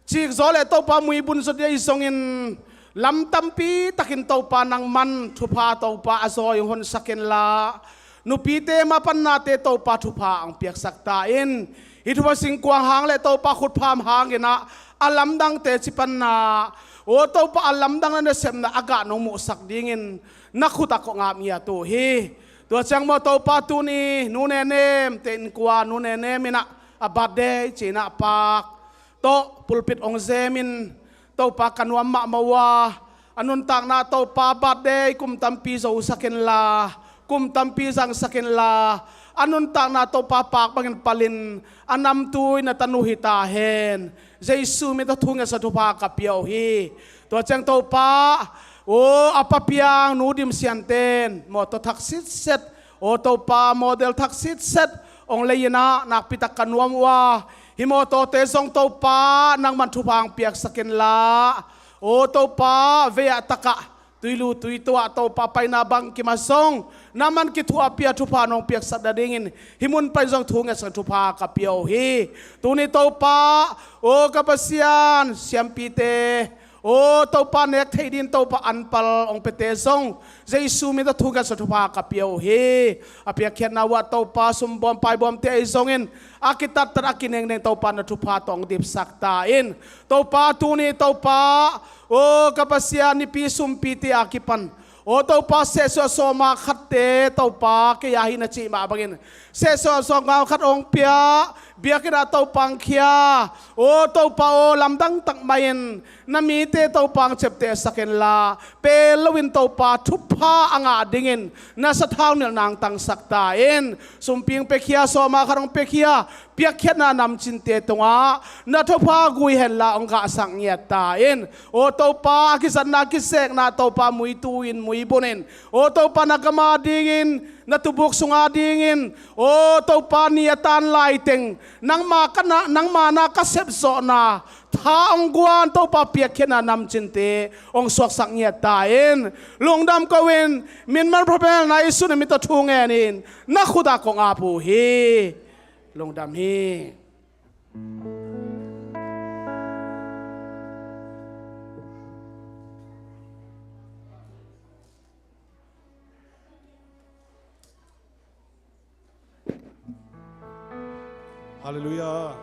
cikzaw le Topa muibun zaw dia i zongin, lam tampi takin Topa nangman thupha Topa a zawi hong honsak inla, nupite mapannate Topa thupha ang piaksak ta in. Hih thupha singkuang hang le Topa khutpham hanginah a lamdangte cipanna, aw Topa, a lamdang na nasepna a gah nong muhsak dingin na khutah kong ap ngiat uh hi. Tua ciang maw Topa, tuni Nu Nenem te innkuan, Nu Nenem inah a birthday cinah paak tawh pulpit hong zemin, Topa, ka nuam mahmah uh a, a nuntakna Topa, birthday kum tampi zosak inla, kum tampi zangsak inla, a nuntakna Topa, paak bangin palin a namtui na tanu hi ta hen. Jesu min tawh thu ngetsa thupha ka pia uh hi. Tua ciang Topa, aw a papiang Nu Dim Sian ten mawtaw thak sitset, aw Topa, model thak sitset hong lei inah nakpitak ka nuam uh a, hih mawtawte zong Topa nangman thupha ang piaksak inla, aw Topa, vei-ah takah tuilu tuitu-ah Topa paina bangkim ah zong nangman kithuahpih a thupha nong piaksak nadingin hih mun panin zong thu ngetsa thupha ka pia uh hi. Tuni Topa, aw ka Pasian, siampite, aw Topa, nek theih dingin Topa anpal hong piate zong Jesu min tawh thu ngetsa thupha ka pia uh hi. A piakkhiatna uh ah Topa, sumbawm paibawmte ahi zongin a kitattat a kinengneng Topa na thupha tawh hong dipsak ta in. Topa, tuni Topa, aw ka Pasian, Nipi sumpite a kipan, aw Topa, sehsuah sawma khatte Topa, kei a hi na cih mah bangin sehsuah sawma khat hong pia, biakinnah Topa ang khia, aw Topa aw, lamdang tak mah in na mite Topa ang ciaptehsak inla, pel loin Topa thupha a ngah dingin na sathau nilhna ang tangsak ta in. Sumpi ang piakhia, sawma khat ang piakhia, piakkhiatna namcinte tungah na thupha gui henla hong gahsak ngiat ta in. Aw Topa, a kizatna kisekna Topa muitu in muibun in, aw Topa, na gam a dingin, na tubuk sung a dingin, aw Topa, ni a tan laiteng nangma ka na, nangma na ka sepzawhna tha hong guan Topa, piakkhiatna namcinte hong suaksak ngiat ta in. Lungdam ko in, min manpha belna Jesu na min tawh thu ngenin na khutah kong ap uh hi. Lungdam hi. Halleluiah.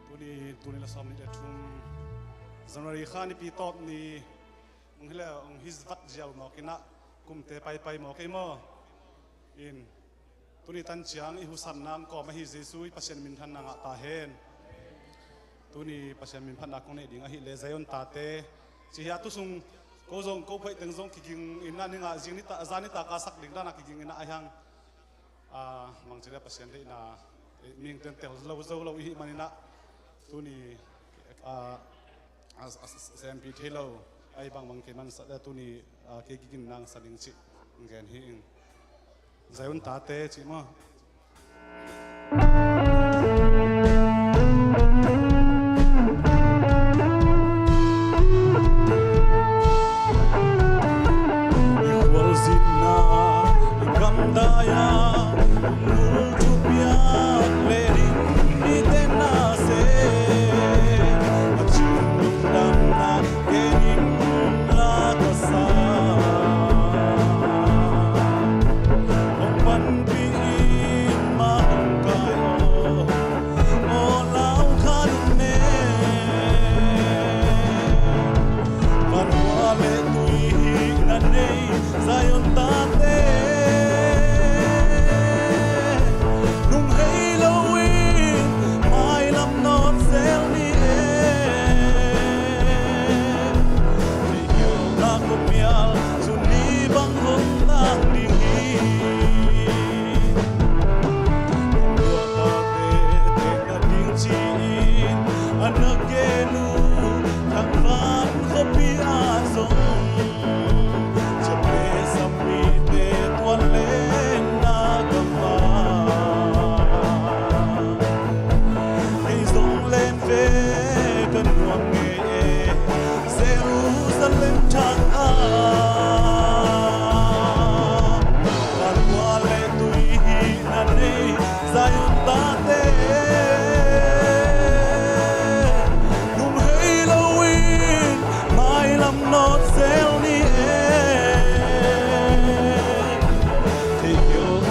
Tuni, tuni la sawm nih le thum, January kha nipi tawp ni, hong hi le hong hi vat ziau mawk inah, kumte paipai mawk ei maw. In, tuni tan ciang i husan nang kawm ahi Jesu i Pasian minthanna ngah ta hen. Tuni Pasian minphatna kong neih ding ahih leh Zion tate ci hi a, tu sung ko zong ko phoih teng zong kiging inah, ni ngah zing ni ta, zan ni ta ka sak ding dana kiging inah a hiang. A, mangci le Pasian deihna, eh, mingten tel lo zo lo i hih maninah, tuni, a, a, a, a, sempih thei lo, a, i bangbang kei man sa, tuni, a, kei kigin nang sa ding cih gen hi ing. Zion tate cih maw?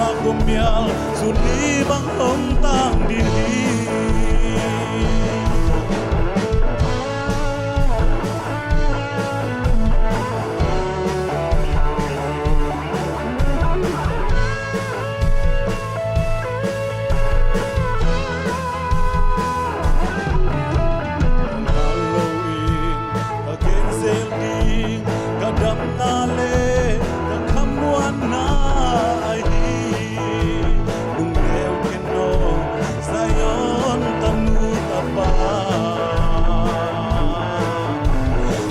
Khuamial suni bang hong tang ding hi. Ka ken zel ding, ka damna le ka khamuanna ahi. Lungneu khen aw, Zion tanu tapa.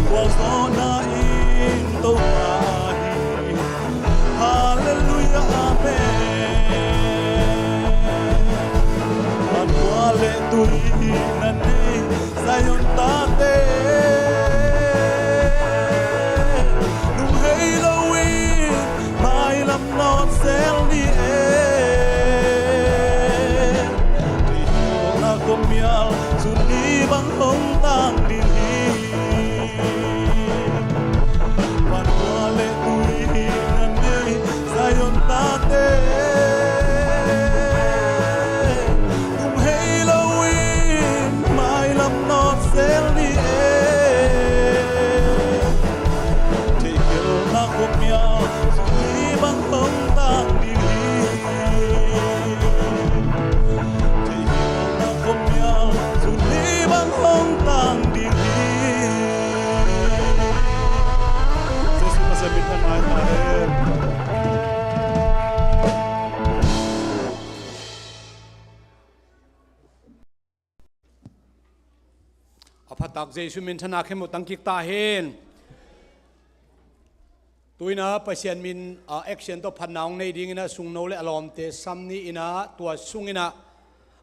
Khualzawhna in Topa ahi. Halleluiah, amen. Vankhua le tui na nei Zion tate, lunghei loin mailam nawt zel ni e. Theihna khuamial suni bang hong tang ding hi. Vankhua le tui na nei Zion tate, lunghei loin mailam nawt zel ni e. Theihna khuamial suni bang hong tang ding hi. Theihna khuamial suni bang hong tang ding hi. Jesuh Khrist min thang mai ta hen. A phattak Jesuh min thana khemu tangkik ta hen. Tuina Pasian min, ah, action tawh phatna hong nei dingina sungno le a lawmte sam ni ina tua sungina,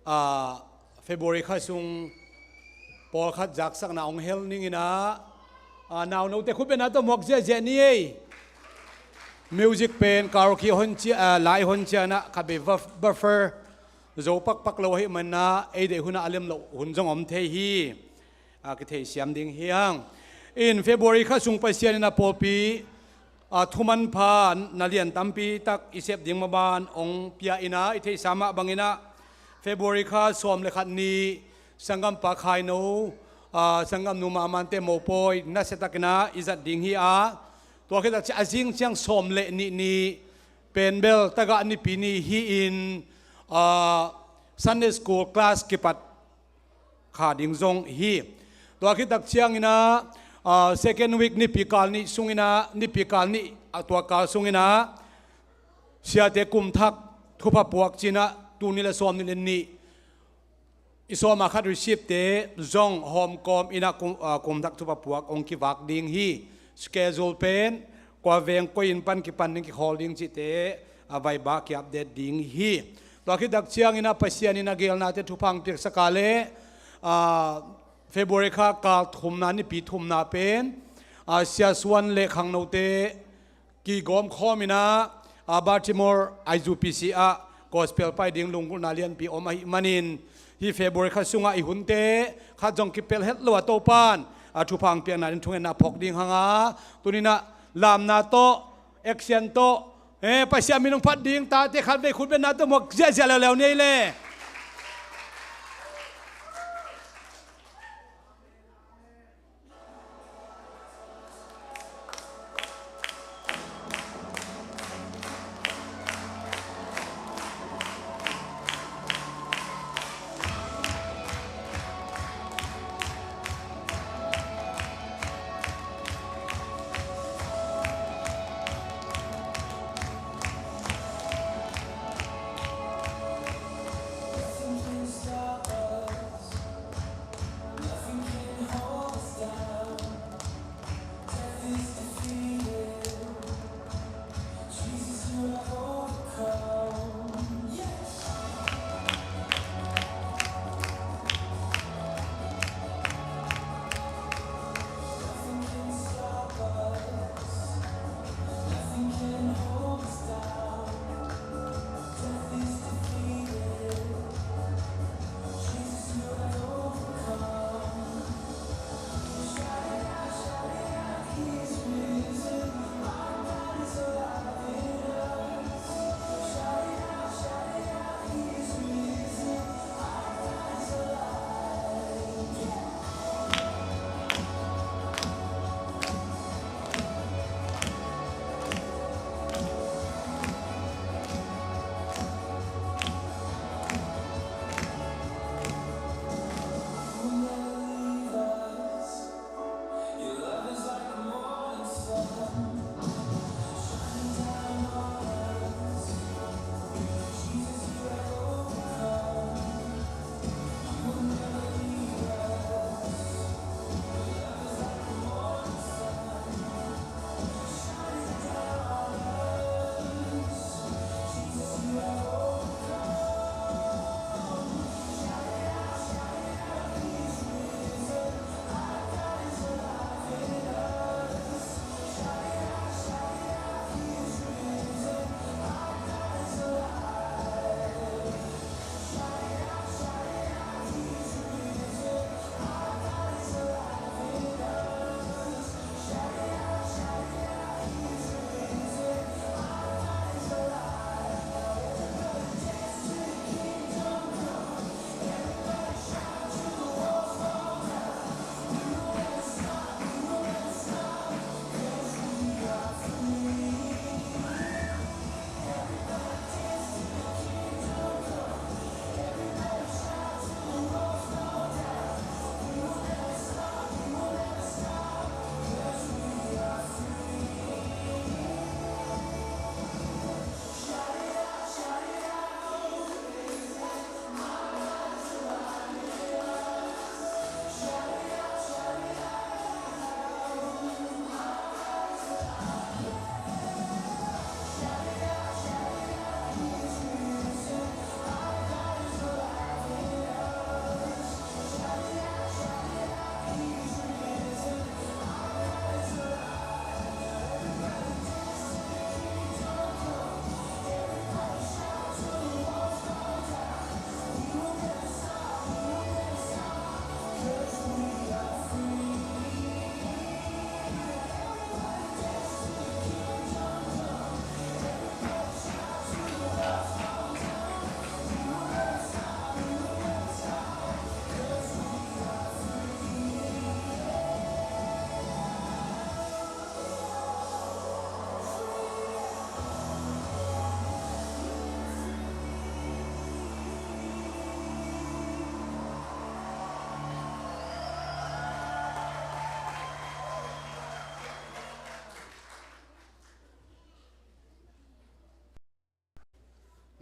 ah, February kha sung pawlkhat zaksakna hong hel ningina, ah, naunote khutbetna tawh muak ziahziah ni ei. Music pen karaoke hon cia, ah, lai hon ciana khabe buffer zo pakpak lo ahih manna ei deih huna a lem loh hun zong om thei hi. A kitheisiam ding hi hang. In February kha sung Pasian in a pawlpi, a thuman pha na lian tampi tak i sep ding maban ong pia ina i theihsa mah bangina February kha sawm le khat ni sanggampa Khaino, a sanggamnu Mamante mopawi nasia takina i zat ding hi a, tua khit tak ciang a zing ciang sawm le nih ni pen bel tagah nipi ni hi in, a, Sunday school class kipat kha ding zong hi. Tua khit tak ciangina, a, second week nipi kal nih sungina, nipi kal nih, a, tua kal sungina siate kum thak thupha puak cina tul nih le sawm nih le nih i sawma khat receive te zong hawmkawm ina kum, a, kum thak thupha puak ong kivak ding hi. Schedule pen kua veng koi in pan kipan ding kikhawl ding cihte a Viber ki update ding hi. Tua khit tak ciangina Pasian in a gelnate thupha hong piaksak a le, a, February kha kal thumna nipi thumna pen, a, Sia Suan le khangnote kigawm khawm ina, a, Baltimore I U P C ah gospel pai ding lunggulhna lianpi om ahih manin, hi February kha sunga i hunte khat zong kipel het lo a Topan a thupha hong piakna din thungetna phawk ding hanga, tunina lamna tawh, action tawh, eh, Pasian min hong phat ding tate khatvei khutbetna tawh muak ziahziah leuleu ni ei le.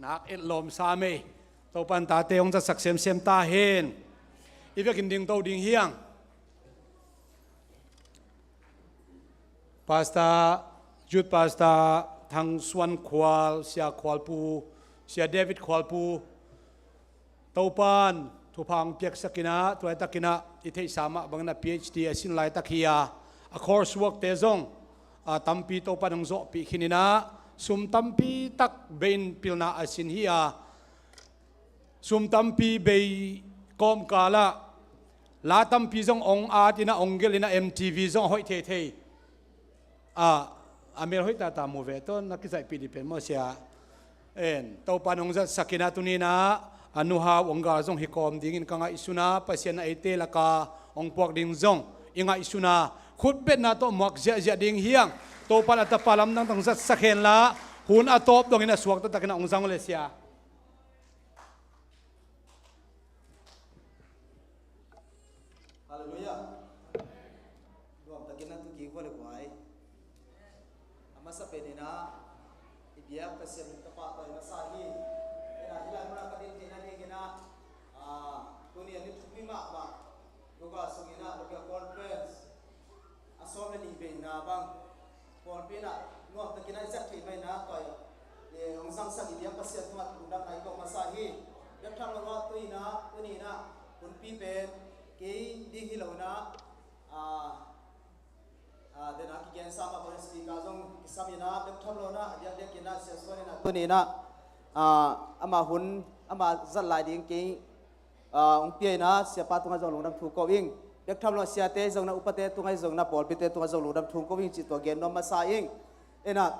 Nak et lawm sa mei. Topan tate hong zatsak semsem ta hen. I vekin ding to ding hiang. Pastor, Youth Pastor Thang Suan Khual, Sia Khualpu, Sia David Khualpu, Topan thupha hong piaksak inah, tulaitak inah i theihsa mah bangin a P H D a sin laitak hi a, a course work te zong a tampi Topan hong zawhpih khin inah, sum tampi tak bei in pilna a sin hi a, sum tampi bei kawmkal ah la tampi zong hong at inah, hong gelh inah, M T V zong a hoih theithei. A, a mel hoih tata mu ve tawh na kizaihpih dih pen maw sia. En, Topan hong zatsak inah tuni inah a nuhau hong gal zong hi kawm dingin ka ngaihsun a, Pasian a eite laka hong puak ding zong i ngaihsun a, khutbetna tawh muak ziahziah ding hiang. Topan a tapa lamdang tang zatsak hen la, hun a tawp dongin a suak taktak inah hong zang le sia. Halleluiah. Nuamtakin na tu kik vua le guai. A masa pen inah i biak Pasian min tawh pahtawi masa hi. Inah hih lai munah ka din theihna ding inah, ah, tuni a ni thupi mahmah Google sung inah local conference a sawm le nih veina bang pawlpi inah nuamtakin a i zak theih mah inah tua i hong zangsak i biak Pasian tungah lungdamna i kong masa hi. Biak tham lo ah tu inah tuni inah hunpi pen kei ding hi lo inah, ah, ah, den a kigensa mah bang speaker zong kisam inah biak tham lo inah a diakdiak inah Sia Suan inah tuni inah, ah, amah hun amah zat lai ding kei ah, hong pia inah siapa tungah zong lungdam thu ko ing. Biak tham lo siate zong inah upate tungah zong inah pawlpite tungah zong lungdam thu ko ing cih tua gen nuam masa ing. Inah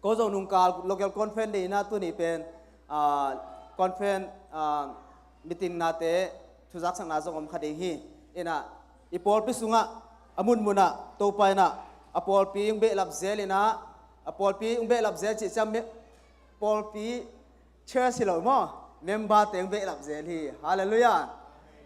ko zong nungkal local conference dei inah tuni pen, ah, conference, ah, meeting nate thuzaksakna zong om kha ding hi. Inah i pawlpi sungah a munmunah Topa inah a pawlpi hong behlap zel inah, a pawlpi hong behlap zel cih ciang me-, pawlpi church hi lo maw, member teng behlap zel hi. Halleluiah.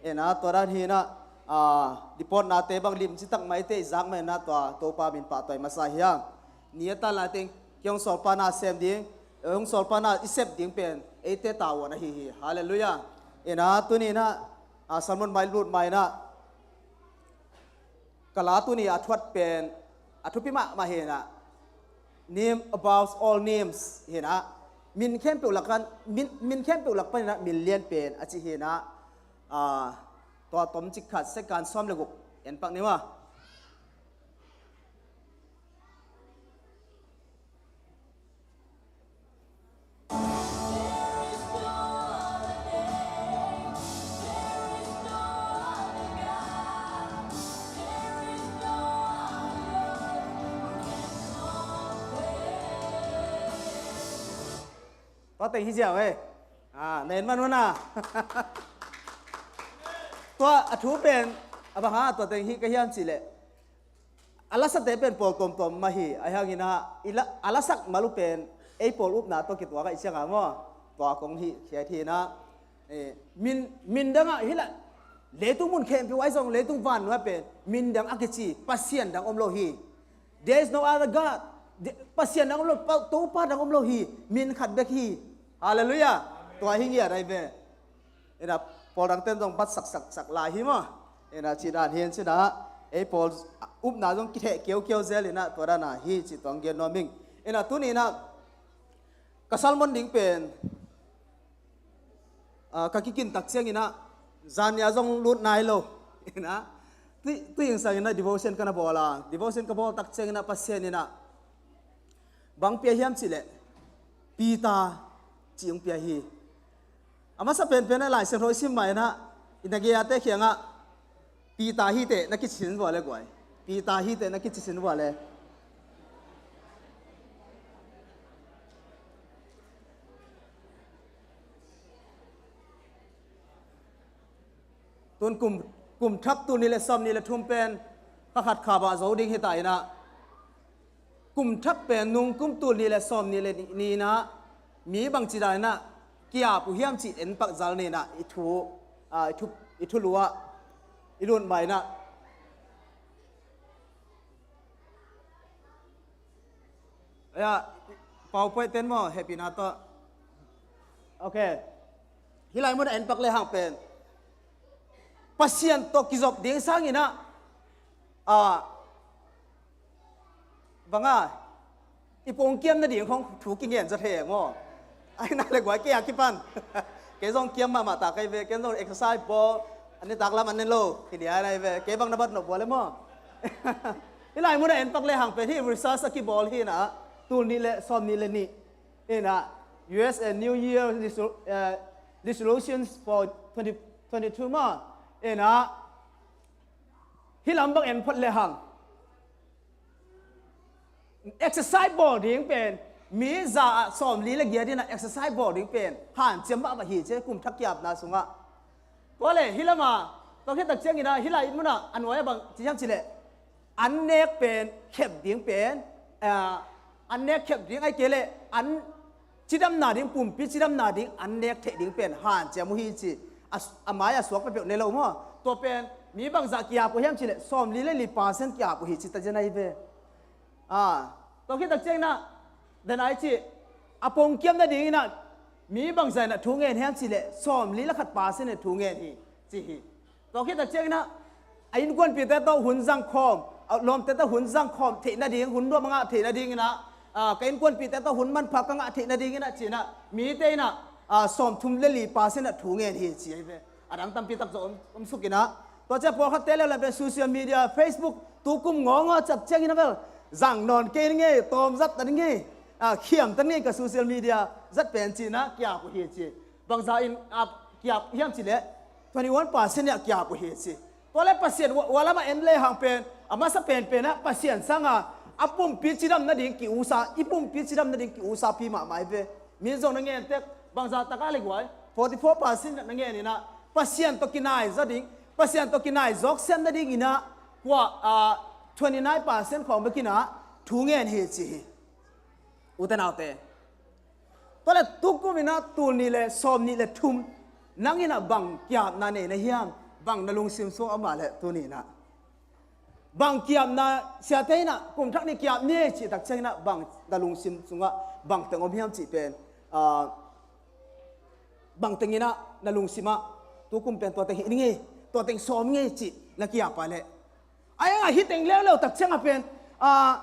Inah tua dan hi inah, ah, dipawtnate bang limci tak mah i teih zak mah inah tua Topa min pahtawi masa hiang. Ni a tan lai teng kei hong sawlpa na sem ding, hong sawlpa na i sep ding pen eite tavuan ahi hi. Halleluiah. Inah tuni inah, ah, sermon mai lut mai inah ka la tuni a thuat pen a thupi mahmah hi inah, name above all names hi inah, min khempeuh lak pan, min, min khempeuh lak pan inah min lian pen a ci hi inah, ah, tua tomcik khat second sawm le guk en pak ni maw. Tua teng hi ziau e. Ah, na en man un a. Tua a thu pen a bang hang a tua teng hi ka hiam cih leh, a lasate pen pawl tuamtuam mah hi, ahi hangin ah, i la, a lasak mal uh pen ei pawl upna tawh kituak ahih ciangin maw, tua kong hih khiat hi inah, eh, min, min dang ah hi lah, leitung mun khempeuh ahi zong, leitung vannuai pen min dang a kici Pasian dang om lo hi. There is no other God. De-, Pasian dang om lo, Pa, Topa dang om lo hi. Min khat bek hi. Halleluiah. Tua hi ngiat ahi ve. Inah pawl dangte'n zong bat saksak lai hi maw. Inah cih dan hi in cih inah, ei pawl upna zong kitheh kiaukiau zel inah tua dan ah hi cih tua hong gen nuam ing. Inah tuni inah ka sermon ding pen, ah, ka kikin tak ciang inah zan ni a zong lut nai lo. Inah tui, tui ing sang inah devotion ka na bawl a, devotion ka bawl tak ciang inah Pasian inah bang pia hiam cih leh Peter cih hong pia hi. A masa penpen ah Lai Siangtho i sim mah inah, i na gei-ate kiangah Peter hi teh na kici sin vua le guai. Peter hi teh na kici sin vua le. Tun kum, kum thak tul nih le sawm nih le thum pen kha khat kha bah zo ding hi ta inah, kum thak pen nung kum tul nih le sawm nih le nih inah mi bangci dan inah ki-ap uh hiam cih en pak zal ni inah i thu, ah, i thu, i thulu ah i lut mah inah. Aya, PowerPoint ten maw, hehpihna tawh. Ok. Hih lai munah en pak le hang pen Pasian tawh kizop ding sangin ah, ah, banga i pongkiam nading khong thu kingen zaw thei e maw? Ai na le guai kei a kipan. Kei zong kiam mahmah ta kei ve, kei zong exercise bawl, a nitak lam an ne lo hi ni ai nai ve, kei bang na bat nop bual e maw? Hih lai munah en pak le hang pen hih research a kibawl hi na, tul nih le sawm nih le nih. Ina, U S A New Year resol-, eh, resolutions for twenty twenty-two ma. Ina, hih lam bang en phot le hang. Exercise bawl ding pen, mi za ah sawmli le giat ina exercise bawl ding pen hanciam mahmah hi ci kum thak kiapna sungah. Tua le, hih lama, tua khit tak ciangin ah, hih lai munah a nuai ah bang ci hiam ci leh, an nek pen khep ding pen, ah, an nek khep ding ai kei leh, an cidamna ding, pumpi cidamna ding an nek theih ding pen hanciam uh hi ci. A, a mai a suak peuhpeuh ne lo maw? Tua pen mi bangzah ki-ap uh hiam ci leh, sawmli le li percent ki-ap uh hi ci ta zen ahi ve. Ah, tua khit tak ciangin ah, dan ai ci, a pongkiam nadingin ah mi bangzah in ah thu ngen hiam ci leh, sawmli le khat percent in thu ngen hi ci hi. Tua khit tak ciangin ah, a innkuanpihte tawh hun zang khawm, a lawmte tawh hun zang khawm theih nading, hun nuam a ngah theih nadingin ah, ah, ka innkuanpihte tawh hun manpha ka ngah theih nadingin ah ci-in ah, mite in ah, ah, sawmthum le li percent ah thu ngen hi ci ahi ve. A dang tampi tak zong om, om suk in ah. Tua ciang pawlkhatte leulam pen social media, Facebook, tu kum ngawngaw ciat ciangin ah bel, zang nawn kei ning ei, tawm zat ta ning ei, ah, khiam ta ning ei ka social media zat pen ci-in ah ki-ap uh hi ci. Bangzah in, ah, ki-ap hiam ci leh, twenty one percent in ah ki-ap uh hi ci. Tua le Pasian ua, ua lamah en le hang pen, a masa penpen ah Pasian sanga, a pumpi cidam nading ki-usa, i pumpi cidam nading ki-usapi mahmah hi ve. Mi zong na ngen tek, bangzah tak a le guai, forty four percent na ngen in ah, Pasian tawh kinai zaw ding, Pasian tawh kinai zawk siam nadingin ah, kua, ah, twenty nine percent khawng bek in ah, thu ngen hi ci hi. Ute naute. Tua le tukum in ah tul nih le sawm nih le thum, nang in ah bang ki-apna nei na hiam, bang na lungsim sung a om a leh tuni in ah. Bang ki-apna siate in ah, kum thak nih ki-ap ni cih tak ciangin ah, bang na lungsim sungah, bang teng om hiam cih pen, ah, bang teng in ah, na lungsim ah, tu kum pen tua teng hih ning ei, tua teng sawm ning ei cih, na ki-ap a leh. Ai ang ah hih teng leuleu tak ciang ah pen, ah,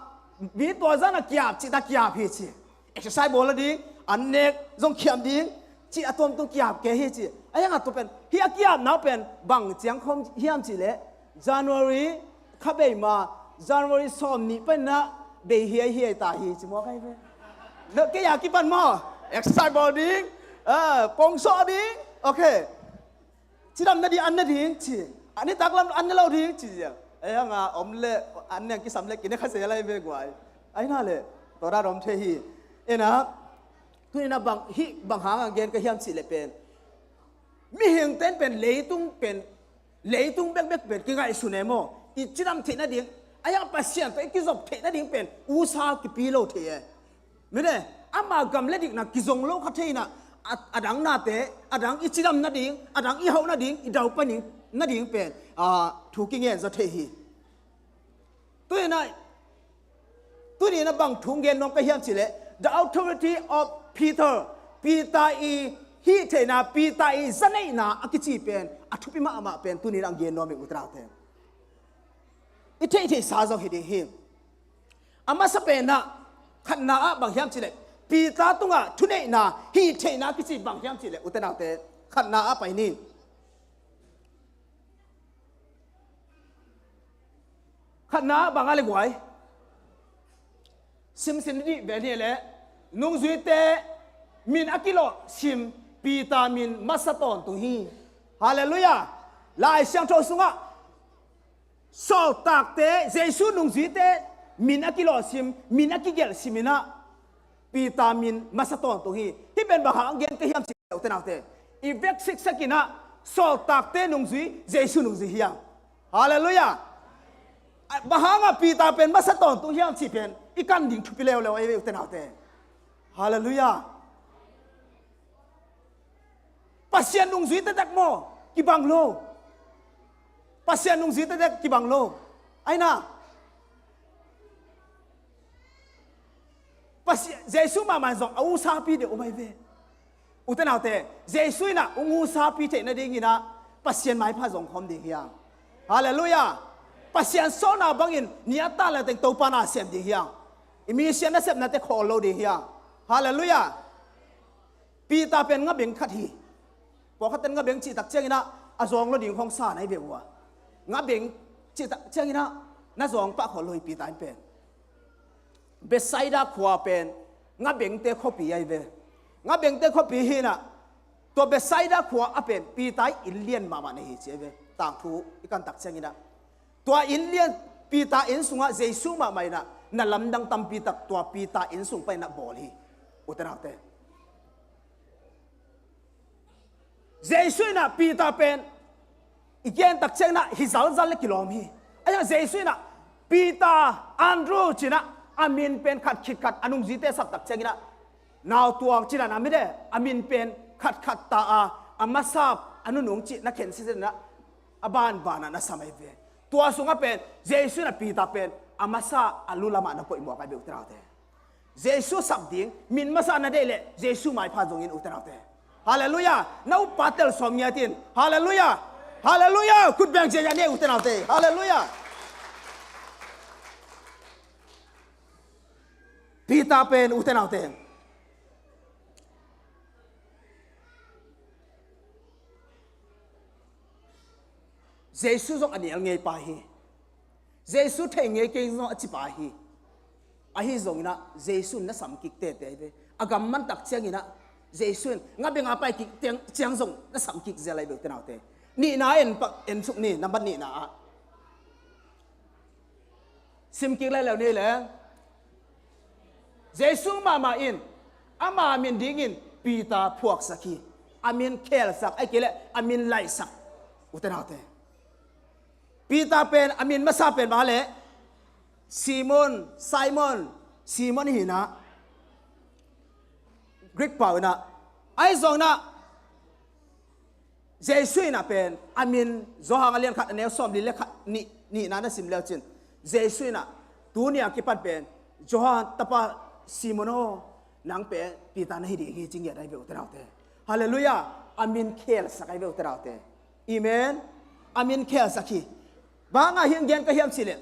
mi tua zan ah ki-ap cih ta ki-ap hi ci. Exercise bawl a ding, an nek, zong khiam ding, cih a tuamtuam ki-ap kei hi ci. Ai ang ah tua pen, hih a ki-apna uh pen, bang ciang khawm hiam cih leh, January, kha bei ma, January sawm nih pan ah, bei hiaihiai ta hi ci maw kai ve. Kei a kipan maw, exercise bawl ding, ah, pongsaw ding, ok. Cidam nading an nading ci, a nitak lam an ne lo ding ci ziang. Ai ang ah om le, an neng kisam le, kine kha se lai ve guai. Ai na le, tua dan om thei hi. Ina, tuni in ah bang, hih bang hang a gen ka hiam cih leh pen, mihing ten pen leitung pen, leitung bekbek pen kingaihsun e maw? I cidam theih nading, ai ang Pasian tawh i kizop theih nading pen, usa kipi lo thei e. Mite, ama gam le dikna kizong lo kha thei in ah, a, a dang nate, a dang i cidam nading, a dang i hauh nading, i daupa ning nading pen, ah, thu kingen zaw thei hi. Tuni in ah, tuni in ah bang thu gen nuam ka hiam cih leh, the authority of Peter, Peter i hih theihna, Peter i zaneihna a kici pen, a thupi mahmah pen, tuni in ah gen nuam ing ute naute. I theihtheihsa zong hi ding hi. A masa pen ah, khatna ah bang hiam cih leh, Peter tungah thuneihna, hih theihna kici bang hiam cih leh, ute naute, khatna ah pai ni. Khatna ah bang a le guai. Simsim dih ven hi leh, nungzuite min a kilawhsim Peter min masa tawntung hi. Halleluiah. Lai Siangtho sungah, sawltakte, Jesu nungzuite min a kilawhsim, min a kigelhsim in ah, Peter min masa tawntung hi. Hih pen bang hang gen ka hiam cih leh ute naute, i vek siksak in ah, sawltakte nungzui, Jesu nungzui hi hang. Halleluiah. Bang hang a Peter pen masa tawntung hiam cih pen, i kan ding thupi leuleu ahi ve ute naute. Halleluiah. Pasian nungzui tektek maw, kibang lo. Pasian nungzui tektek kibang lo. Ai na. Pasian, Jesu mahmah zong a usapi deuh om ahi ve. Ute naute, Jesu in ah hong husapi theih nadingin ah Pasian maipha zong khawm ding hi hang. Halleluiah. Pasian sawlna bangin ni a tan le teng Topa na sem ding hi hang. I mission nasepnate khawl lo ding hi hang. Halleluiah. Peter pen ngabeng khat hi. Pawlkhat ten ngabeng cih tak ciangin ah a zawng lo ding khawng sa na hi ve uh a. Ngabeng cih tak ciangin ah na zawng pah khawl lo hi Peter in pen. Bethsaida khua pen ngabengte khuapi ahi ve. Ngabengte khuapi hi in ah, tua Bethsaida khua a pen Peter inn lian mahmah na hi ci ahi ve. Tangthu i kan tak ciangin ah, tua inn lian, Peter inn sungah Jesu mahmah in ah na lamdang tampi tak tua Peter inn sung panin ah bawl hi. Ute naute, Jesu in ah Peter pen i gen tak ciangin ah hi zalzal le kilawm hi. Ahi hang Jesu in ah Peter, Andrew ci-in ah a min pen khat khit khat a nungzuite sap tak ciangin ah, nau tuang ci-in ah na mi de, a min pen khat khat ta a, a masa a nunung cih na khen sitset in ah a banban ah na sam ahi ve. Tua sungah pen Jesu in ah Peter pen a masa a lu lamah na koih mawk ahi ve ute naute. Jesu sap ding min masa na deih leh Jesu maipha zong in ute naute. Halleluiah. Na uppa tel sawm ngiat in. Halleluiah. Halleluiah. Khut beng ziahziah ni ute naute. Halleluiah. Peter pen ute naute, Jesu zong a nial ngei pa hi. Jesu thei ngei kei zong a ci pa hi. Ahi zongin ah Jesu in na sam kik tete ahi ve. A gam man tak ciangin ah Jesu in ngabeng a pai kik ciang, ciang zong na sam kik zel ahi ve ute naute. Nihna en pak, en suk ni, nambat nihna ah. Sim kik lai leu ni le. Jesu mahmah in ama min dingin Peter phuaksak hi. A min khelsak, ahih kei leh a min laihsak. Ute naute, Peter pen a min masa pen bang a leh Simon, Simon, Simon hi in ah, Greek pau in ah. Ahi zongin ah Jesu in ah pen a min, Johan a lian khat a neu sawmli le khat, nih, nihna na sim leu cin, Jesu in ah, tuni a kipan pen Johan tapa Simon aw, nang pen Peter na hi ding hi ci ngiat ahi ve ute naute. Halleluiah. A min khelsak ahi ve ute naute. Amen. A min khelsak hi. Bang hang a hih gen ka hiam cih leh,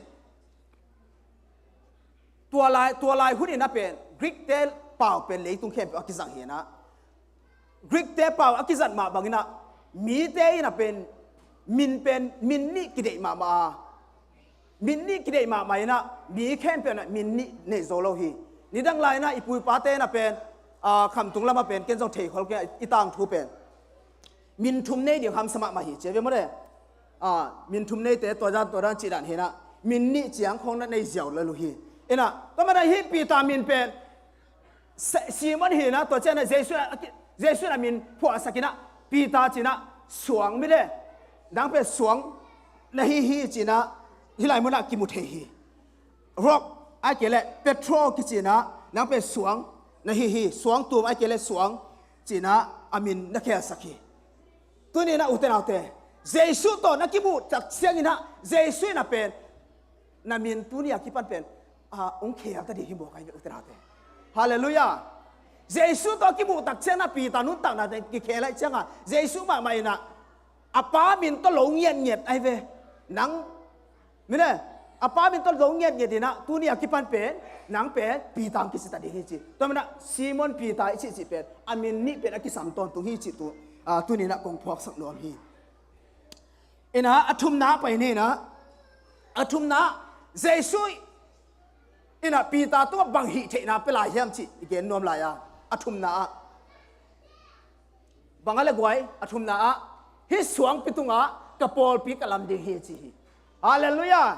tua lai, tua lai hun in ah pen Greek-te pau pen leitung khempeuh a kizang hi in ah, Greek-te pau a kizat mah bangin ah mite in ah pen min pen min nih kideih mahmah a, min nih kideih mahmah in ah mi khempeuh in ah min nih neih zo lo hi. Nidang lai in ah i pu i pate in ah pen, a, khamtung lamah pen ken zong thei khol kei a, i tangthu pen min thum nei ding hamsa mahmah hi ci a ve maw le. A, min thum neite tua dan tua dan cih dan hi in ah, min nih ciang khawng na nei ziau lo hi. In ah tua manin ah hih Peter min pen Si-, Simon hi in ah, tua ciangin ah Jesu in ah, Jesu in ah min phuahsak in ah Peter ci in ah, suang mi le, nang pen suang na hi hi ci in ah, hih lai mun ah kimu thei hi. Rock, ahih kei leh Petro kici in ah, nang pen suang na hi hi, suang tum ahih kei leh suang ci in ah a min na khelsak hi. Tuni in ah ute naute, Jesu tawh na kimuh tak ciangin ah Jesu in ah pen na min tuni a kipan pen, a, hong khel ta ding hi mawk ahi ve ute naute. Halleluiah. Jesu tawh kimuh tak ciangin ah Peter nuntakna teng kikhel ahih ciangin ah Jesu mahmah in ah a Pa min tawh lo ngiatngiat ahi ve. Nang, mine, a Pa min tawh lo ngiatngiat in ah tuni a kipan pen nang pen Peter hong kici ta ding hi ci. Tua manin ah Simon Peter i cihcih pen a min nih pen a kisam tawntung hi cih tu, a, tuni in ah kong phuaksak nuam hi. In ah a thumna ah pai ni in ah, a thumna ah Jesu in ah Peter tungah bang hih theihna pia lai hiam cih i gen nuam lai a, a thumna ah. Bang a le guai, a thumna ah, hih suangpi tungah ka pawlpi ka lam ding hi ci hi. Halleluiah.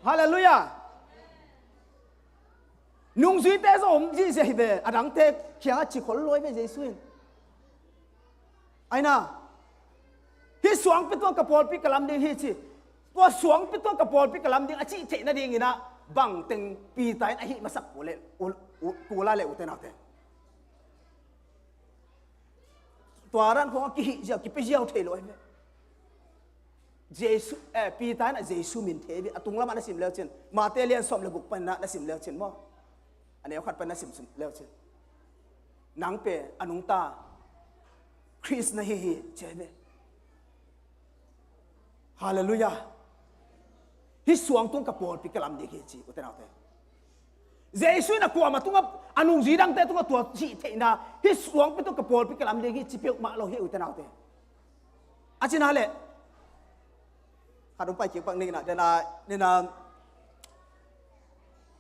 Halleluiah. Nungzuite zong om zihziah hi ve, a dangte kiangah ci khol lo hi ve Jesu in. Aina, hih suangpi tungah ka pawlpi ka lam ding hi ci. Tua suangpi tungah ka pawlpi ka lam ding a cih theih nadingin ah bangteng Peter in a hih masak kul le, u, u, kul a le ute naute. Tua ran khawng a kihih ziau, kipia ziau thei lo hi ve. Jesu, eh, Peter in ah Jesu min thei ve, a tung lamah na sim leu cin. Mate lian sawm le guk panin ah na sim leu cin maw. A neu khat panin na sim, sim leu cin. Nang pen a nungta Khrist na hi hi, ci hi ve. Halleluiah. Hih suang tung ka pawlpi ka lam ding hi ci, ute naute. Jesu in a kuamah tungah, a nungzui dangte tungah tua cih theihna, hih suangpi tung ka pawlpi ka lam ding hi ci peuhmah lo hi, ute naute. A cina leh khat hong pai kik pak ning na, dena, dena,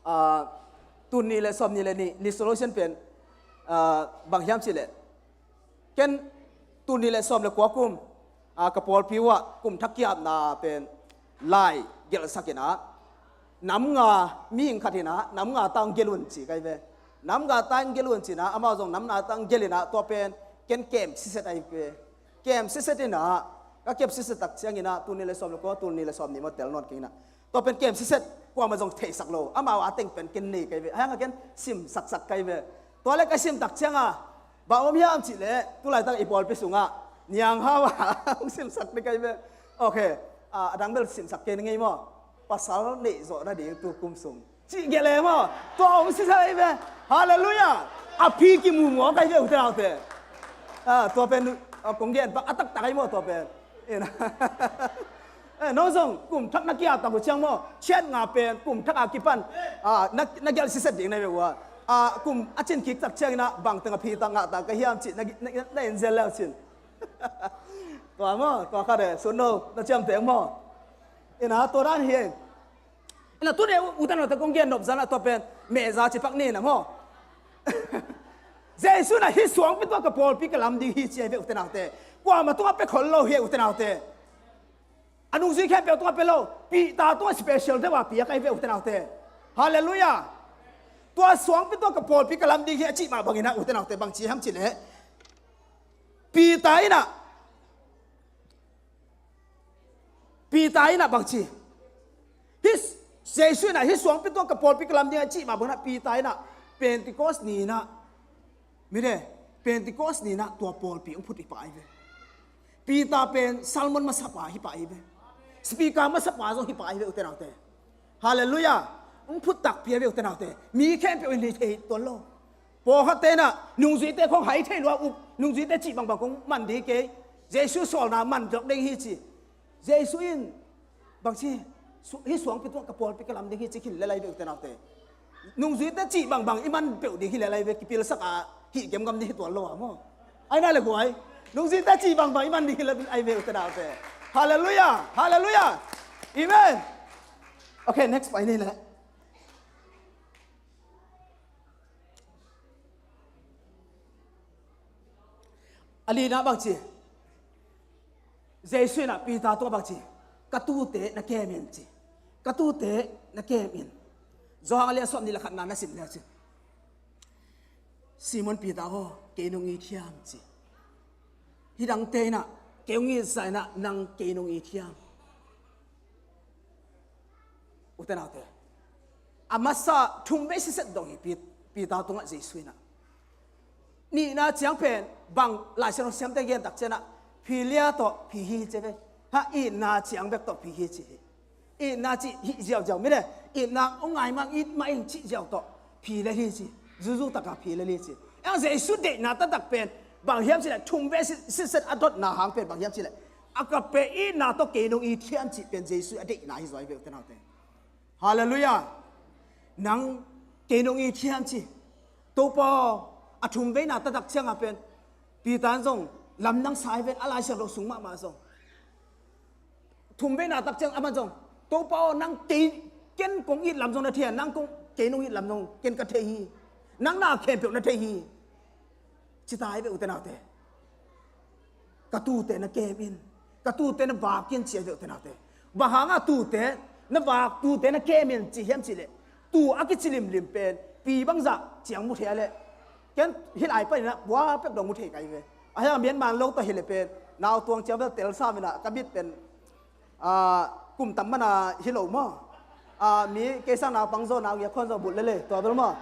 ah, tul nih le sawm nih le nih, ni solution pen, ah, bang hiam cih leh, ken tul nih le sawm le kua kum, ah, ka pawlpi uh ah kum thak kiapna pen lai gelhsak in ah, nam nga, mihing khat in ah nam nga tang gelh un ci ka hi ve. Nam nga tang gelh un ci in ah, amau zong nam nga tang gelh in ah, tua pen ken kem siset ahi ve. Kem siset in ah, ka kem siset tak ciangin ah, tul nih le sawm le kua, tul nih le sawm nih maw, tel nawn keng in ah. Tua pen kem siset, kuamah zong theisak lo, amau a teng pen ken nei ka hi ve, a hiang a ken sim saksak ka hi ve. Tua leh ka sim tak ciang a, bang om hiam cih leh, tu laitak i pawlpi sungah niang hau a hong simsak ding ka hi ve. Ok, ah, a dang bel simsak kei ni ngei maw. Pasal neih zawh nading tu kum sung cih gelh e maw. Tua hong siset ahi ve. Halleluiah. A phi kimu maw ka hi ve, ute naute. Ah, tua pen, ah, kong gen pak a taktak ahi maw tua pen. Ina. Eh, no zong kum thak na kiaptak uh ciang maw, chet nga pen kum thak a kipan, ah, na, na gelh siset ding na hi ve uh a. Ah, kum a cin kik tak ciangin ah bang teng a phi ta ngah ta ka hiam cih na, na, na en zel leu cin. Tua maw, tua khat e, sun no, na ciamteh maw. Ina, tua dan hi e. Ina, tuni ute naute kong gen nop zan a, tua pen mehza ci pak ni na maw. Jesu in ah hih suangpi tung ka pawlpi ka lam ding hi ci hi ve, ute naute. Kuamah tungah pia khol lo hi, ute naute. A nungzui khempeuh tungah pia lo, Peter tungah special deuh a pia ka hi ve, ute naute. Halleluiah. Tua suangpi tung ka pawlpi ka lam ding hi a cih mah bangin ah, ute naute, bang ci hiam cih leh, Peter in ah, Peter in ah bang ci? Hih, Jesu in ah hih suangpi tung ka pawlpi ka lam ding a cih mah bangin ah, Peter in ah Pentecost ni in ah, mite, Pentecost ni in ah tua pawlpi hong phut hi pah ahi ve. Peter pen sermon masapa hi pah ahi ve. Speaker masapa zong hi pah ahi ve, ute naute. Halleluiah. Hong phut takpi ahi ve, ute naute. Mi khempeuh in hi thei tuan lo. Pawlkhatte in ah nungzuite khong hai thei lua up, nungzuite cih bangbang kong man ding hi kei, Jesu sawlna man dok ding hi ci. Jesu in bang ci, su-, hih suangpi tung ka pawlpi ka lam ding hi ci khin lel ahi ve, ute naute. Nungzuite cih bangbang i man peuh ding hi lel ahi ve, kipilsak a hih gemgam ding hi tuan lo a maw. Ai na le guai. Nungzuite cih bangbang i man ding hi lel ahi ve, ute naute. Halleluiah. Halleluiah. Amen. Ok, next pai ni le. A lina bang ci? Jesu in ah Peter tungah bang ci? Ka tuute na kem in ci. Ka tuute na kem in. Johan a lian sawm nih le khatna na sim le ci. Simon Peter aw, kei nong it hiam ci. Hih dangte in ah kei hong it zah in ah nang kei nong it hiam? Ute naute, a masa thum vei siset dong hi Pet-, Peter tungah Jesu in ah. Nihna ciang pen bang Lai Siangtho siamte gen tak ciang ah, philia tawh phi hi ci ve. Ha, itna ciang bek tawh phi hi ci hi. Itna cih hih ziauziau, mite, itna hong ngai mah, it mah ing cih ziau tawh phi lel hi ci. Zuzu taka phi lel hi ci. Eng Jesu deihna taktak pen bang hiam cih leh, thum vei si-, siset a dotna hang pen bang hiam cih leh, agape itna tawh kei nong it hiam cih pen Jesu a deihna hi zaw hi ve, ute naute. Halleluiah. Nang kei nong it hiam ci. Topa aw, a thum veina taktak ciang a pen Peter in zong lamdang sa hi ve, a Lai Siangtho sung mahmah zong. Thum veina tak ciang amah zong, Topa aw, nang kei, ken kong it lam zong na thei a, nang kong, kei nong it lam zong ken ka thei hi. Nang na khempeuh na thei hi. Ci ta hi ve, ute naute. Ka tuute na kem in, ka tuute na vak in, ci hi ve, ute naute. Bang hanga tuute na vak, tuute na kem in ci hiam cih leh, tuu a kici limlim pen pi bangzah ciang mu thei a leh, ken hih lai panin ah pua pek dong mu thei ka hi ve. A hiang mian man lo tawh hi leh pen, nau tuang ciang bel tel sa min ah ka mit pen, ah, kum tam mana hi lo maw. Ah, mi kei sang naupang zaw, nau ngiak khawn zaw bulh lele, tua bel maw.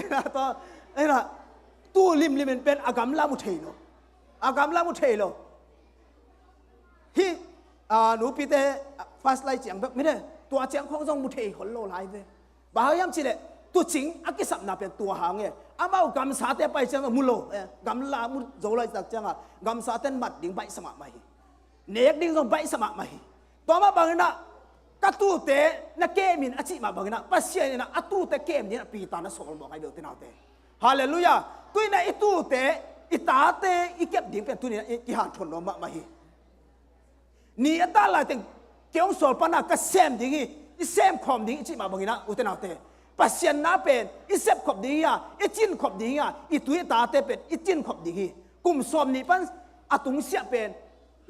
Ina tua, ina, tuu limlim in pen a gamla mu thei lo. A gamla mu thei lo. Hih, ah, nupite, ah, first lai ciang bek mite, tua ciang khong zong mu thei khol lo lai ve. Bang hang hiam cih leh, Tuucing a kisapna pen tua hang e. Amau gamsate pai ciang mu lo, eh, gamla mu zo lai tak ciangah gamsaten mat ding baihsa mahmah hi. Nek ding zong baihsa mahmah hi. Tua mah bangin ah ka tuute na kem in a cih mah bangin ah Pasian in ah a tuute kem dingin ah Peter na sawl mawk ahi ve u te nau te. Halleluiah. Tu-in ah i tuute, i tate i kep ding pen tuni-in ah i, i hanthawn nuam mahmah hi. Ni a tan lai teng kei hong sawl pan ah ka sem ding hi, i sem khawm ding i cih mah bangin ah u te nau te, Pasian na pen i sep khop ding hi a, i cin khop ding hi a, i tu i tate pen i cin khop ding hi. Kum sawm nih pan a tungsiah pen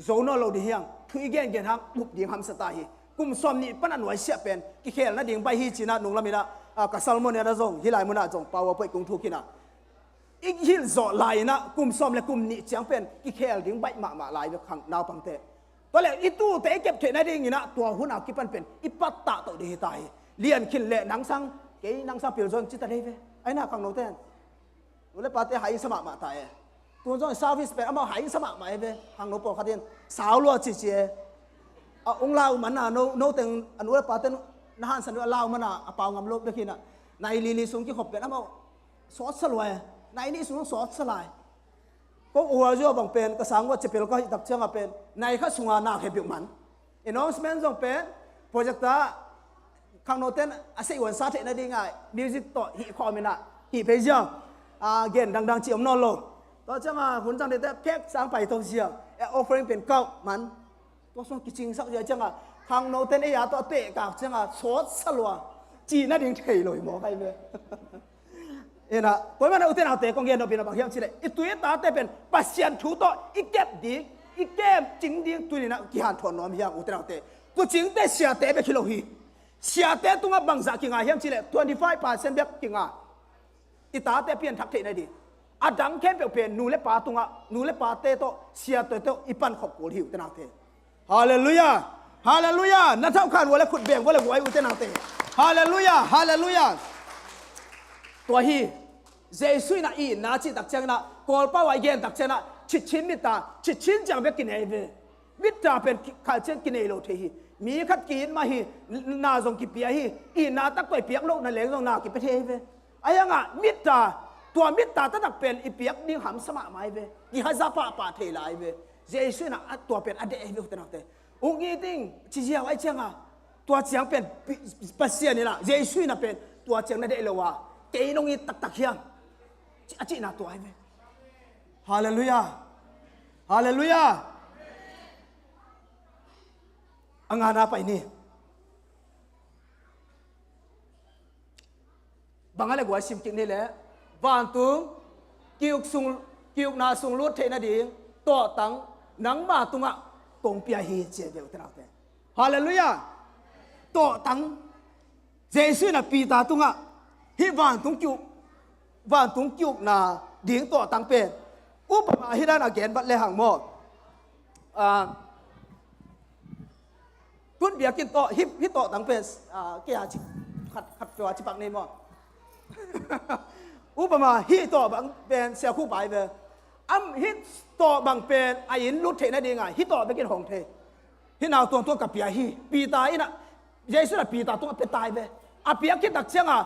zo nawn lo ding hi hang, thu i gengen hang bup ding hamsa ta hi. Kum sawm nih pan a nuaisiah pen kikhel nading baih hi ci-in ah nunglam in ah, ah, ka sermon in ah zong hih lai mun ah zong PowerPoint kong thuk in ah, i hilh zawh lai in ah kum sawm le kum nih ciang pen kikhel ding baih mahmah lai ve khang naupangte. Tua leh i tuute i kep theih nadingin ah tua hun a kipan pen i pattah toh ding hi ta hi. Lian khin leh nang sang, kei nang sang pil zaw in ci ta dei ve. Ai na khangnote, nu le pate hai sa mahmah ta e. Tun zong service pen amau hai sa mahmah e ve. Khangno pawlkhat in sau lua cici e. A ung lau man a no, no teng a nu le pate na hansan uh a lau man a, a pau ngam lo bek hi in ah, nai li li sung kikhop pen amau sawtsa lua e. Nai nih sung sawtsa lai. Kong ual zua bang pen ka sang ua chapel ka hih tak ciangah pen nai kha sunga nak he biuk man. Announcement zong pen projector khangnoten a sei uan sa theih nading ah music tawh hih khawm in ah hih phei ziau, a, gen dangdang ci om nawn lo. Tua ciangah hun zang dite kek sang pai to ziau, a offering pen kauh man. Tua sung kicingsak zia ciangah khangnoten ei a tawh tehkak ciangah sawtsa lua, ci nading thei lo hi mawk ahi ve. Ina, tua hi mana u te nau te kong gen nop ina bang hiam cih leh i tu i tate pen Pasian thu tawh i kep ding, i kem cing ding tuni-in ah kihanthawn nuam hi hang u te nau te. Tuucingte siate bek hi lo hi. Siate tungah bangzah kinga hiam cih leh twenty five percent bek kinga. I tate pianthak theih nading. A dang khempeuh pen nu le pa tungah, nu le pate tawh, siate tawh i pankhop kul hi u te nau te. Halleluiah. Halleluiah. Na thauhkhan vua le khut beng vua le guai u te nau te. Halleluiah. Halleluiah. Tua hi Jesu in ah i itna cih tak ciangin ah, Kawlpau ah i gen tak ciangin ah, chitchin mitta, chitchin ciang bek kinei ve. Mitta pen ki-, khal ciang kinei lo thei hi. Mi khat ki-it mah hi, na zong kipia hi. Itna taktak i piak lohna leng zong na kipia thei hi ve. Ahi hangah mitta, tua mitta taktak pen i piak ding hamsa mahmah hi ve. Kihaza pahpah thei lai hi ve. Jesu in ah tua pen a deih hi ve u te nau te. Uk ngi ding ci ziau ahi ciangah, tua ciang pen pi-, Pasian in ah, Jesu in ah pen tua ciang na deih lo a, kei nong it taktak hiam, ci, a cihna tua hi ve. Halleluiah. Halleluiah. A ngana pai ni. Bang a le guai sim kik ni leh, vantung ki-uk sung, ki-ukna sung lut theih nading tawhtang nangma tungah kong pia hi ci hi ve u te nau te. Halleluiah. Tawhtang, Jesu in ah Peter tungah hih vantung ki-uk, vantung ki-ukna ding tawhtang pen upama hih dan a gen vat le hang maw. Ah, tun biakinn tawh, hih, hih tawhtang pen, ah, kei a ci, khat, khat peuh a ci pak ni maw. Upama hih tawh bang pen sia khu pai ve. Am hih tawh bang pen a inn lut theih nading a, hih tawh bekin hong thei. Hih nau tuangtuang ka pia hi. Peter in ah, Jesu in ah Peter tungah pia ta hi ve. A piak khit tak ciangah,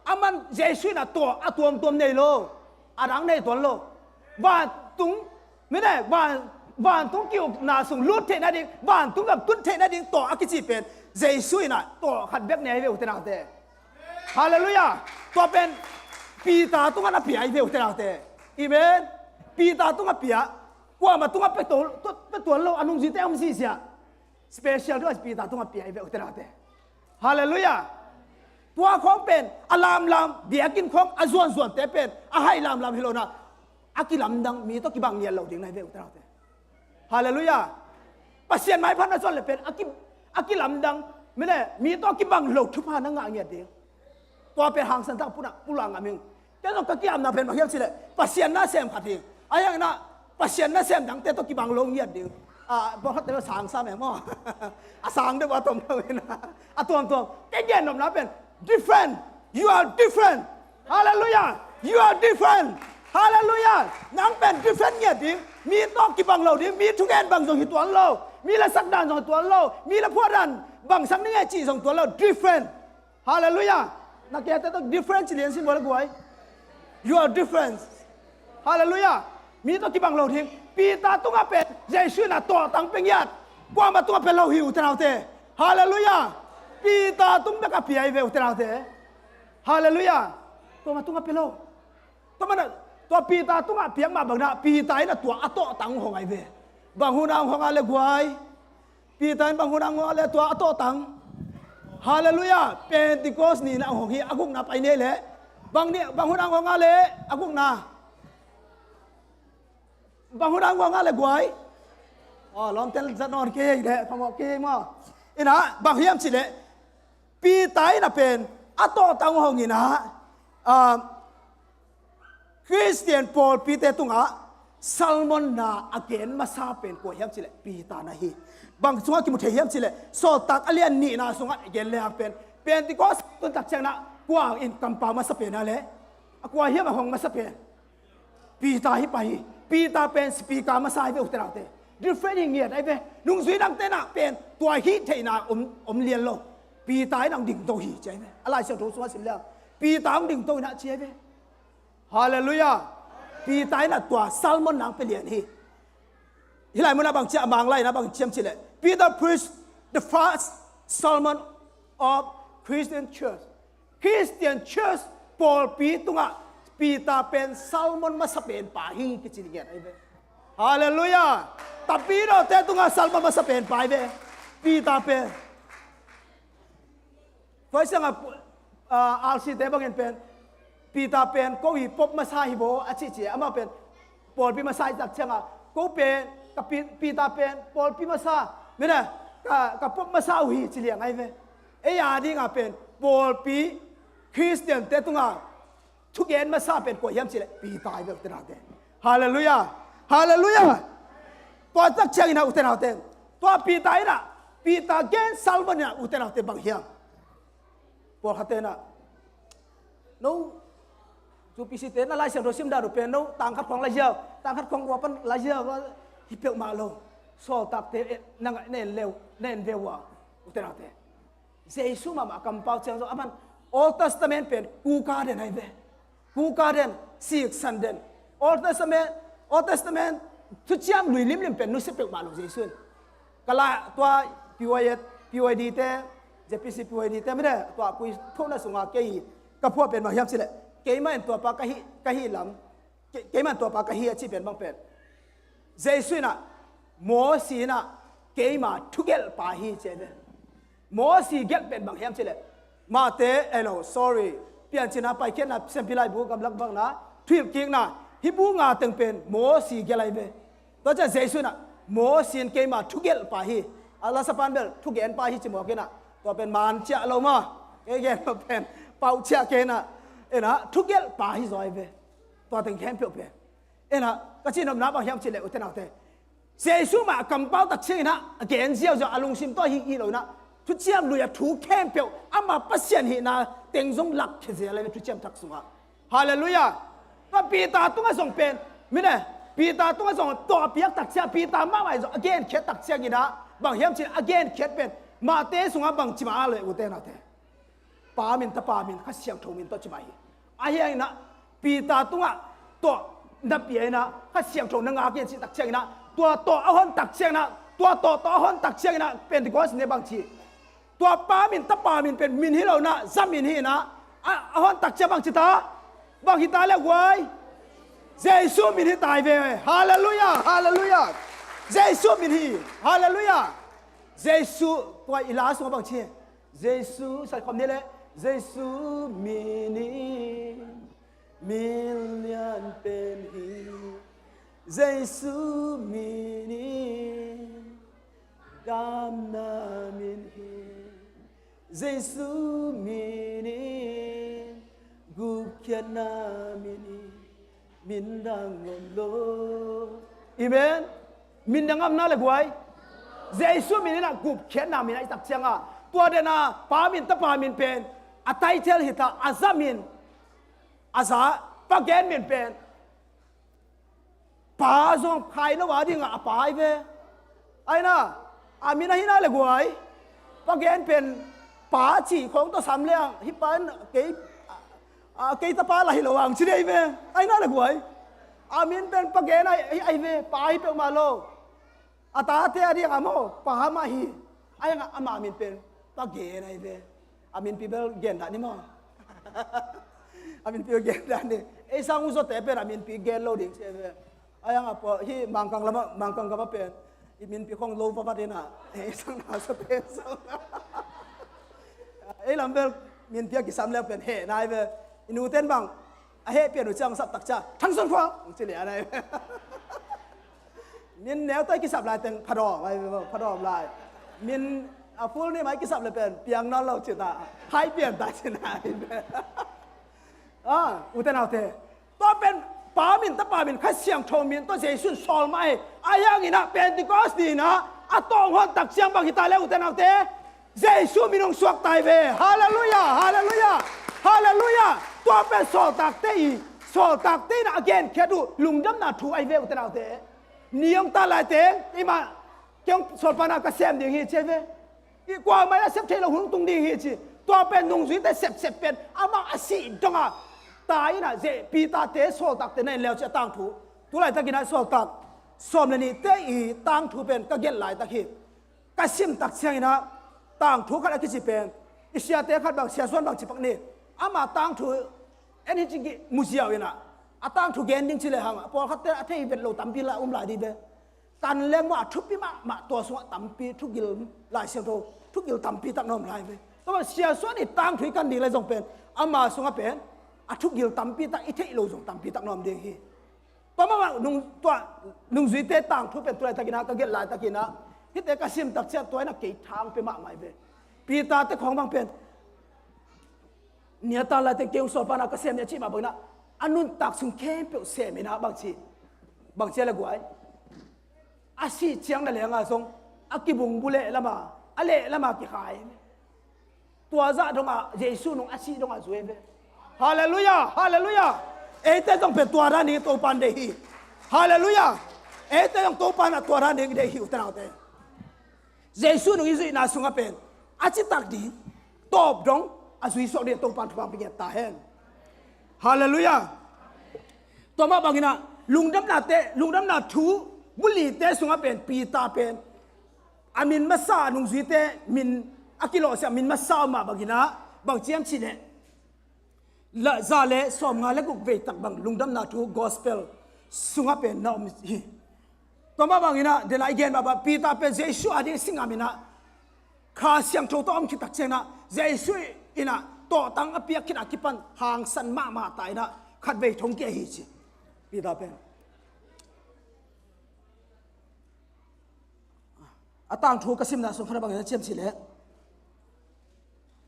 aman Jesu in ah tua a tuamtuam nei lo, a dang nei tuan lo. Vantung, mine, van, vantung ki-ukna sung lut theih nading, vantung gam tun theih nading tawh a kici pen Jesu in ah tawh khat bek nei hi ve u te nau te. Halleluiah. Tua pen Peter tungah na pia hi ve u te nau te. Amen. Peter tungah pia. Kuamah tungah pia tuan, pia tuan lo, a nungzuite om sisia. Special tu a Peter tungah pia hi ve u te nau te. Halleluiah. Tua khawng pen a lamlam, biakinn khawng a zuanzuante pen a hai lamlam hi lo na, a kilamdang, mi tawh kibang ngiat lo ding na hi ve u te nau te. Halleluiah. Pasian maipha na zuan le pen a ki, a kilamdang, mine, mi tawh kibang lo thupha na ngah ngiat ding. Tua pen hangsan tak puna pulak ngam ing. Kei zong ka kiamna pen bang hiam cih leh Pasian nasem khat hi. Ahi hangin ah Pasian nasem dangte tawh kibang lo ngiat ding. Ah, bawlkhatte bel sang sam e maw. A sang deuh a tom lo in ah, a tuamtuam. Kei gen nopna pen different. You are different. Halleluiah. You are different. Halleluiah. Nang pen different ngiat ding. Mi tawh kibang lo ding. Mi thugen bang zong hi tuan lo. Mi lasak dan zong hi tuan lo. Mi laphuah dan bangsak ning e cih zong tuan lo. Different. Halleluiah. Takiate tawh difference lian sin bawl a guai. You are different. Halleluiah. Mi tawh kibang lo ding. Peter tungah pen Jesu in a tawhtang pia ngiat. Kuamah tungah pia lo hi, ute naute. Halleluiah. Peter tung bek a pia hi ve, ute naute. Halleluiah. Kuamah tungah pia lo. Tua mana, tua Peter tungah piak mah bangin ah Peter in a tua a tawhtang hong ai ve. Bang hun a hong a le guai. Peter in bang hun a hong a le tua a tawhtang. Halleluiah. Pentecost ni in a hong hi, a gukna pai ni le. Bang ni, bang hun a hong a le a gukna. Bang hun a hong a le guai. Oh, lawmte zat nawn kei le, phamawh kei maw. In ah bang hiam cih leh Peter in a pen a tawhtang hong in ah, ah, Khristian pawlpite tungah sermon na a gen masa pen kua hiam cih leh Peter na hi. Bang sungah kimu thei hiam cih leh Sawltak a lian nihna sungah a gen le a pen Pentecost tun tak ciangin ah kua in kampau masa pen a le a kua hiam a hong masa pen Peter hi pah hi. Peter pen speaker masa hi ve, ute naute. Different hi ngiat ai ve. Nungzui dangte in ah pen tua hih theihna om, om lian lo. Peter in ah hong dingto hi ci ai ve. A Lai Siangtho sungah sim le a Peter hong dingto in ah ci ai ve. Halleluiah. Peter in ah tua sermon na hong pia lian hi. Hih lai munah bang ci a, a Manglai in ah bang ci hiam cih leh Peter preached the first sermon of Christian church. Khristian church pawlpi tungah Peter pen sermon masa pen pa hi kici ngiat ai ve. Halleluiah. Tapidawte tungah sermon masa pen pa ai ve. Peter pen. Tua hi ciangin ah, ah, R C te bangin pen Peter pen ko hi, Pope masa hi baw a cihcih, amah pen pawlpi masa hi tak ciangin ah ko pen ka Pi-, Peter pen pawlpi masa, mine, ka, ka Pope masa uh hi ci liang ai ve. Ei a dingin ah pen pawlpi Khristiante tungah thugen masa pen kua hiam cih leh Peter hi ve, ute naute. Halleluiah. Halleluiah. Tua tak ciangin ah, ute naute, tua Peter in ah, Peter gen sermon in ah, ute naute, bang hiam. Pawlkhatte in ah, no, tu P C te na Lai Siangtho sim dah uh pen no tang khat khawng la ziau, tang khat khawng ua pan la ziau, hi peuhmah lo. Sawltakte, eh, na ngaih, na en le uh, na en ve uh a, ute naute. Jesu mahmah a kampau ciang zong a man Old Testament pen kuka den ai ve. Kuka den, siksan den. Old Testament, Old Testament thuciam lui limlim pen nusia peuhmah lo Jesu in. Ka la tua P Y D, P Y D te, Z P C P Y D te mine, tua kui thona sunga kei ka phuah pen bang hiam cih leh keimah in tuapa ka hi, ka hi lam, ke-, keimah in tuapa ka hi a cih pen bang pen Jesu in ah, Mosi in ah keima thugelhpa hi ci ai ve. Mosi gelh pen bang hiam cih leh, Mate, ei lo, sorry, Piancilna, Paikhiatna, Siampi Laibu, Gamlak Vakna, Thuhilhkikna, hih bu nga teng pen Mosi gelh ai ve. Tua ciang Jesu in ah Mosi in keima thugelhpa hi. A lasapan bel thugenpa hi ci mawk in ah, tua pen man ciah lo maw. Kei gen lo pen pau ciah kei in ah, in ah thugelhpa hi zaw ai ve. Tua teng khempeuh pen in ah ka cihnopna bang hiam cih leh, ute naute, Jesu mah a kampau tak ciangin ah a gen ziauziau, a lungsim tawh hi, hi lo in ah thuciam lui a thu khempeuh ama Pasian hihna teng zong lakkhia zel ai ve thuciam thak sungah. Halleluiah. Tua Peter tungah zong pen, mine, Peter tungah zong tua a piak tak ciang, Peter mahmah in zong a genkhiat tak ciangin ah bang hiam cih leh a genkhiat pen Mate sungah bang ci mah a le, ute naute, Pa min, Tapa min, Kha Siangtho min tawh ci mah hi. Ahi hangin ah Peter tungah tua na pia in ah Kha Siangtho na ngak in cih tak ciangin ah, tua tawh a hon tak ciangin ah, tua tawh tawh a hon tak ciangin ah Pentecost ni bang ci. Tua Pa min, Tapa min pen min hi lo in ah, za min hi in ah, a, a hon tak ciang bang ci ta? Bang hi ta le guai? Jesu min hi ta ai ve. Halleluiah, halleluiah. Jesu min hi. Halleluiah. Jesu, tua i la sungah bang ci? Jesu, sai khawm ni le, Jesu min in min lian pen hi. Jesu min in damna min hi. Jesu min in gupkhiatna min hi. Min dang om lo. Amen. Min dang om na le guai. Jesu min in a gupkhiatna min a i tak ciangin, tua den a Pa min, Tapa min pen a title hi ta, a za min, a za, Pa gen min pen Pa zong khai lo a dingin a Pa hi ve. Aina, a min a hi na le guai. Pa gen pen Pa cih khawng tawh sam leng hih pa in kei, a, kei tapa lah hi lo ang ci dei ve. Ai na le guai. A min pen Pa Gen ahi, ahi ve, pa hi peuhmah lo. A tate a ding a maw, Pa mah hi. Ai nga ama min pen Pa Gen ahi ve. A minpi bel gen dah ni maw. A minpi bel gen dah ni. Ei sang u zawte pen a minpi gen lo ding ci ve. Ai nga pua hi Mangkang lama, Mangkang gama pen i minpi khong lo vavat ina. Ei sang na zawte sang. Ei lam bel minpi a kisam leng pen he nai ve. I nu ten bang a he pian u ciang sap tak cia Thang Son Khua ci lia nai ve. Min neu tai kisap lai teng phadawm ai ve, phadawm lai. Min a full name ai kisap le pen piang nawn lo ci ta. Hai pian ta ci nai ve. A, u te nau te. Tua pen Pa min, Tapa min, Kha Siangtho min, tua Jesu in sawl mah hi. A hiang ina Pentecost ni ina a tawng hon tak ciang bang hi ta le u te nau te. Jesu min hong suak tai ve. Halleluiah, halleluiah, halleluiah. Tua pen sawltakte i, sawltakte ina a genkhiat uh lungdamna thu ai ve u te nau te. Ni hong ta lai teng, i mah, kei hong sawlpana ka sem ding hi ci ve. I kuamah in a sep theih lo hun tung ding hi ci. Tua pen nungzuite sepsep pen amah a sih donga ta ina ze Peter te sawltakte na en leu ci a tangthu. Tu laitak ina sawltak sawm le nihte i tangthu pen ka gelh laitak hi. Ka sim tak ciang ina tangthu khat a kici pen i siate khat bang, Sia Suan bang ci pak ni. Ama tangthu en hi ci mu ziau ina a tangthu gen ding ci le hang a pawlkhatte a thei vet lo tampi la um lai dih ve. Kan leng maw a thupi mahmah tua sungah tampi thugil Lai Siangtho thugil tampi tak na om lai ve. Tua Sia Suan i tangthu i kan ding lai zong pen ama sungah pen a thugil tampi tak i theih lo zong tampi tak na om ding hi. Tua mahmah nung, tua nungzuite tangthu pen tu laitak ina ka gelh laitak ina hihte ka sim tak ciang tua ina kei thang pe mahmah hi ve. Peter te khawng bang pen ni a tan lai teng kei hong sawlpana ka sem ni a cih mah bang ina a nuntak sung khempeuh sem ina bang ci, bang ci a le guai. A sih ciang na lenga zong a kibungbu leh lama, a leh lama kikhai. Tua zah dongah Jesu nung a sih dongah zui ve. Halleluiah, halleluiah. Eite zong pen tua dan ding Topan deih hi. Halleluiah. Eite zong Topan a tua dan ding deih hi u te nau te. Jesu nung i zuihna sungah pen a citak ding tawp dong a zuisuak ding Topan thupha pia ta hen. Halleluiah. Tua mah bang ina lungdamnate, lungdamna thu bulite sungah pen Peter pen a min masa nungzuite min a kilawhsiah min masa mah bang ina bang ci hiam cih leh la za le sawmnga le guk vei tak bang lungdamna thu gospel sungah pen na om hi. Tua mah bang ina dena i gen mah bang Peter pen Jesu a ding si ngam ina Kha Siangtho tawh om khit tak ciang ina Jesu ina tawhtang a piak khit a kipan hangsan mahmah ta ina khat vei thong kia hi ci. Peter pen a tangthu ka simna sung khat a bang ina ciam cih leh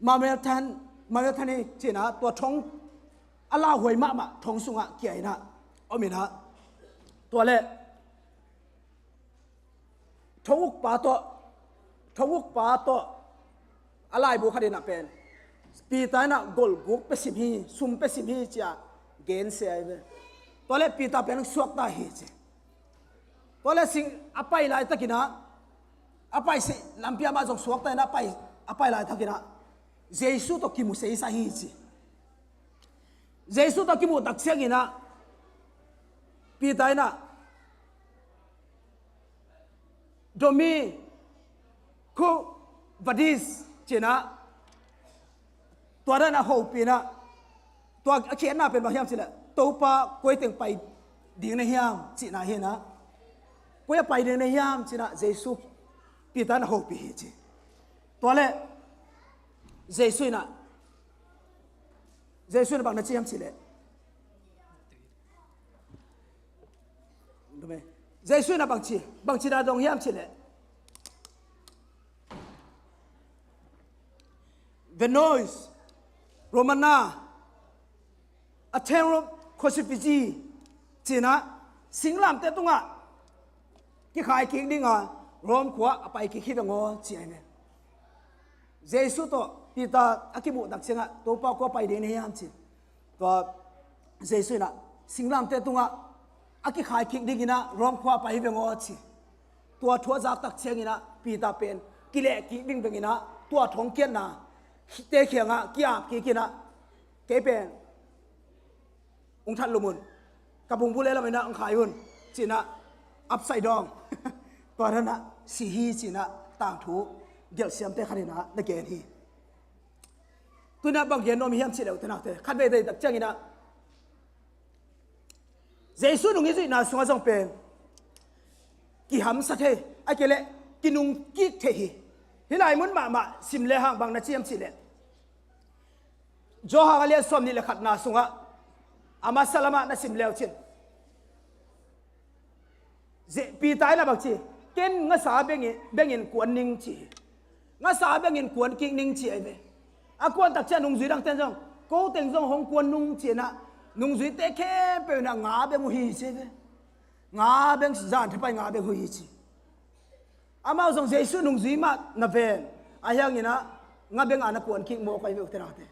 Mamerthan, Mamerthan hi ci ina tua thong a lauhuai mahmah thong sungah kia ina om ina tua le thong ukpa tawh, thong ukpa tawh a laibu khat ina pen Peter ina golguk pe sim hi, sum pe sim hi ci a gensia hi ve. Tua le Peter pen suakta hi ci. Tua le sing a pai laitak ina a pai se lampi amah zong suakta ina a pai, a pai laitak ina Jesu tawh kimu seisa hi ci. Jesu tawh kimuh tak ciang ina Peter ina Domi, khu vadis ci ina tua dan a hopih ina tua a khiatna pen bang hiam cih leh Topa koi teng pai ding na hiam cihna hi ina koi a pai ding na hiam ci ina Jesu Peter ina hopih hi ci. Tua le Jesu ina Jesu ina bang na ci hiam cih leh Jesu ina bang ci, bang ci na dong hiam cih leh Venois Romana a terro crucifixi ci ina singlamteh tungah kikhai kik dinga Rome khua a pai kik hi veng aw ci a hi ve. Jesu tawh Peter a kimuh tak ciangah Topa kua pai ding na hiam ci. Tua Jesu ina singlamteh tungah a kikhai kik ding ina Rome khua pai hi veng aw ci. Tua thu a zak tak ciang ina Peter pen kileh kik vingveng ina tua thong kiatna te kiangah ki-ap kik inah, kei pen hong that lum un, ka bungbu le lam inah hong khai un, ci inah, upside down. Tua dan ah si hi ci inah tangthu gelh siamte khat inah na gen hi. Tu inah bang gen nuam hiam cih leh u te nau te, khatvei tak ciang inah Jesu nungzuihna sungah zong pen kihamsa thei, a kei leh kinungkik thei hi. Hih lai mun mahmah sim le hang bang na ci hiam cih leh, Johan a lian sawmnih le khatna sungah a masa lamah na sim le uh cin, Peter in a bang ci, ken ngasa bengin, bengin kuan ning ci hi. Ngasa bengin kuan kik ning ci ahi ve. A kuan tak ciang nungzui dangte in zong, ko teng zong hong kuan nung ci inah, nungzuite khempeuh inah nga beng uh hi ci ahi ve. Nga beng, zan thapai nga beng uh hi ci. Amau zong Jesu nungzui mah na ven, ahi hang inah nga beng a na kuan kik mawk ahi ve u te nau te.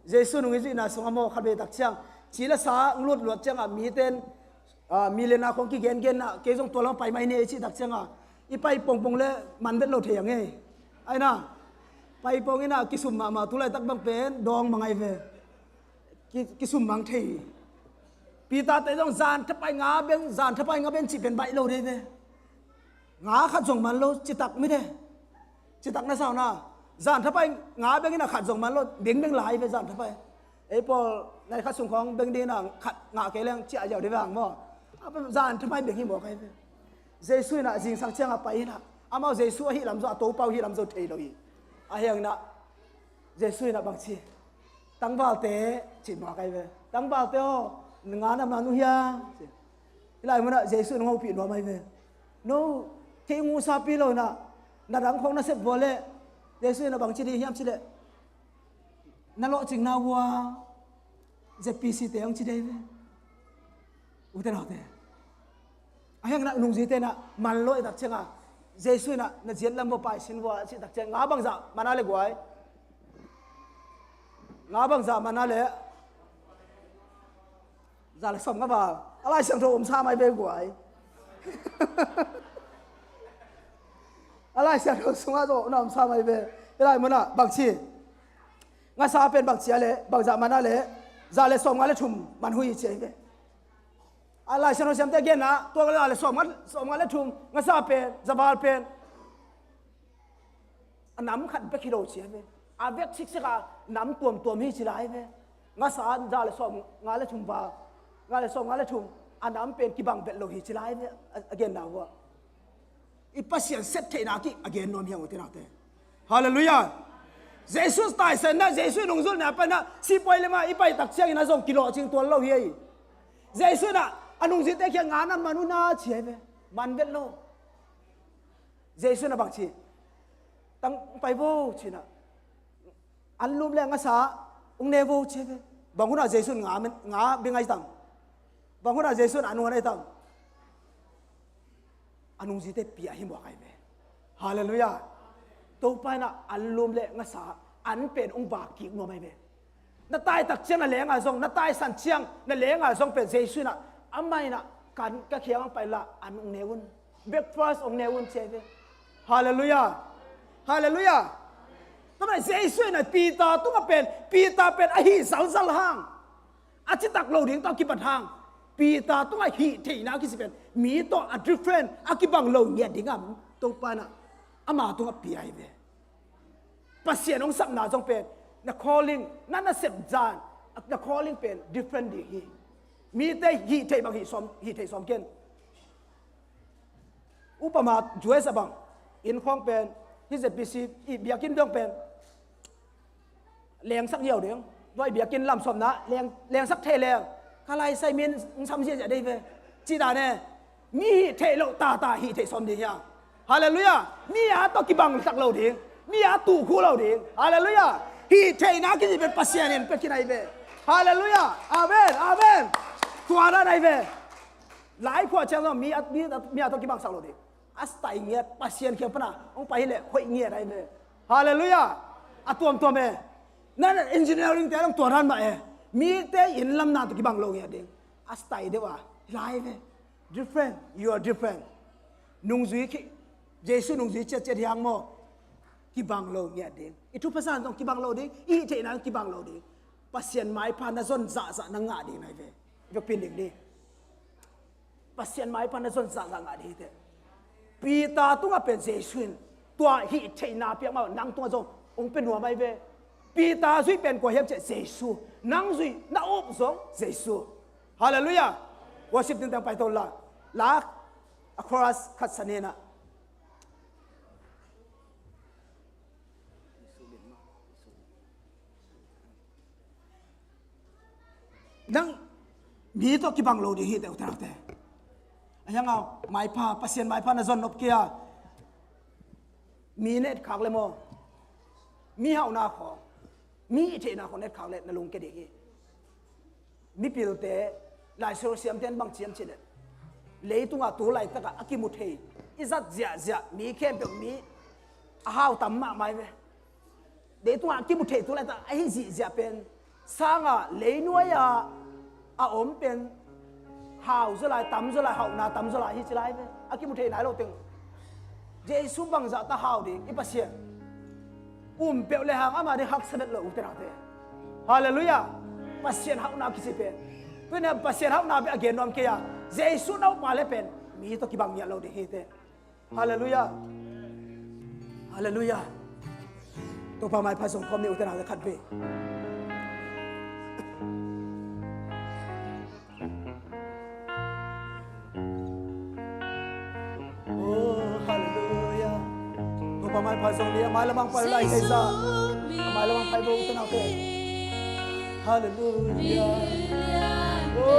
Jesu nungzuihna sungah maw, khatvei tak ciang ci le sa hong lut luat ciangah mite in, ah, mi le na khong kigengen ah, kei zong tua lam pai mai ni cih tak ciangah, i pai pongpong le man vet lo thei a ngei. Ai na, pai pong inah kisum mahmah, tu laitak bang pen dawng mang ahi ve. Ki, kisum mang thei hi. Peter te zong zan thapai nga beng, zan thapai nga beng cih pen baih lo dei ve. Nga khat zong man lo, citak mite. Citak na sau na. Zan thapai nga beng inah khat zong man lo, beng beng lai ve zan thapai. Ei pawl nai khat sung khawng beng ding inah khat ngah kei leng ciah ziau ding vang maw. A pen zan thapai beng hi mawk ahi ve. Jesu inah zingsang ciangah pai inah, amau Jesu ahih lam zong, a Topa uh hih lam zong thei lo hi. Ahi hang inah Jesu inah bang ci, tangvalte ci mawk ahi ve. Tangvalte aw, nga na man uh hiam ci. Hih lai munah Jesu in hong hopih nuam ahi ve. No, kei ngusapi lo inah, na dang khawng na sep vua leh, Jesu inah bang ci ding hiam cih leh, na lawhcingna vua Z P C te hong ci dei ve. U te nau te, ahi hang inah nungzuite inah man lo i tak ciangah, Jesu inah na ziat lam vua pai sin vua cih tak ciang, nga bangzah man a le guai? Nga bangzah man a le? Za le sawm nga val. A Lai Siangtho om sa mai ve guai. A Lai Siangtho sungah zong na om sa mai ve. Hih lai munah bang ci, ngasa pen bang ci a le, bangzah man a le? Za le sawm nga le thum man uh hi ci ahi ve. A Lai Siangtho siamte genna, tua za le sawm nga, sawm nga le thum, ngasa pen, za val pen a nam khat bek hi lo ci ahi ve. A vek siksak a nam tuamtuam hi ci lai ve. Ngasa za le sawm nga le thum val, za le sawm nga le thum, a nam pen kibang vet lo hi ci lai ve. A, a genna uh ah, i Pasian sep theihna kik a gen nuam hi hang u te nau te. Halleluiah. Jesu taisanna, Jesu nungzulna panah sipuai lemah i pai tak ciangin a zong kilawhcing tuan lo hi. Jesu inah a nungzuite kiang nga na man uh na ci ahi ve. Man vet lo. Jesu inah bang ci, tang pai vo ci inah, an lum le ngasa hong ne vo ci ahi ve. Bang hunah Jesu in nga, nga bing ahi tam? Bang hunah Jesu in an huan ahi tam? A nungzuite pia hi mawk ahi ve. Halleluiah. Topa inah an lum le ngasa an pen hong vak kik nuam ahi ve. Na tai tak ciang na lenga zong, na taisan ciang na lenga zong pen Jesu inah, amah inah, kan ka kiang hong pai la, an hong ne un. Breakfast hong ne un ci ahi ve. Halleluiah. Halleluiah. Tua mah Jesu inah Peter tungah pen, Peter pen a hih zalzal hang, a citak lo ding tawh a kibat hang, Peter tungah hih theihna a kici pen mi tawh a different, a kibang lo ngiat dingah Topa inah ama tungah pia ahi ve. Pasian hong sapna zong pen, na calling, na nasep zan, na calling pen different ding hi. Mite hih theih bang hih sawm, hih theih sawm ken. Upama U S a bang, inn khawng pen, hih Z P C i biakinn dong pen lengsak ngiau ding. Tua i biakinn lam sawmna leng, lengsak thei leng, ka laisai min hong sam ziahziah dei ve, cih dan e. Mi hih theih loh tata hih theih sawm ding hiam? Halleluiah. Mi a tawh kibang sak lo ding, mi a tuh khuh lo ding. Halleluiah. Hih theihna kici pen Pasian in pia khin ahi ve. Halleluiah. Amen, amen. Tua dan ahi ve. Lai khua ciang zong mi a, mi a, mi a tawh kibang sak lo ding. A style ngiat, Pasian kiang pana hong pai hileh hoih ngiat ahi ve. Halleluiah. A tuamtuam e. Na engineering te a dong tua dan mah e. Mite inn lam na tawh kibang lo ngiat ding. A style deuh a, hih lai ve. Different. You are different. Nungzui khi, Jesu nungzui ciatciat hiang maw? kibang lo ngiat ding. I thupha zan zong kibang lo ding. I hih theihna zong kibang lo ding. Pasian maipha na zon zahzah na ngah ding na hi ve. I vekpi in ding ding. Pasian maipha na zon zahzah ngah ding hi teh. Peter tungah pen Jesu in tua hih theihna piak mah nang tungah zong hong pia nuam ahi ve. Peter zuih pen kua hiam cih leh Jesu. Nang zuih na up zong Jesu. Halleluiah. Worship team teng paito la. La a chorus khat sa ni na. Nang mi tawh kibang lo ding hi teh u te nau te. A hiang au, maipha, Pasian maipha na zon nop kei a. Mi na etkhak le maw. Mi hauhna khawng, mi i theihna khawng na etkhak le na lungkia ding hi. Mipilte, laisiangtho siamte in bang ci hiam cih leh, leitungah tu laitakah a kimu thei, i zat ziahziah mi khempeuh mi a hau tam mahmah hi ve. Leitungah a kimu thei tu laitak a hi zihziah pen sangah leinuai-ah a om pen hau zaw lai, tam zaw lai, hauhna tam zaw lai hi ci lai ve. A kimu thei nai lo teng Jesu bangzah ta hau ding i Pasian. Um peuh le hang ama ding haksa vet lo u te nau te. Halleluiah. Pasian hauhna kici pen, tuni-a Pasian hauhna bek a gen nuam kei a, Jesu na up a le pen mi tawh kibang ngiat lo ding hi teh. Halleluiah. Halleluiah. Topa maipha zong khawm ni u te nau te khat vei. Oh, halleluiah. Topa maipha zong ni, a mai lamah pai lai thei sa. A mai lamah pai bo u te nau te. Halleluiah. Oh.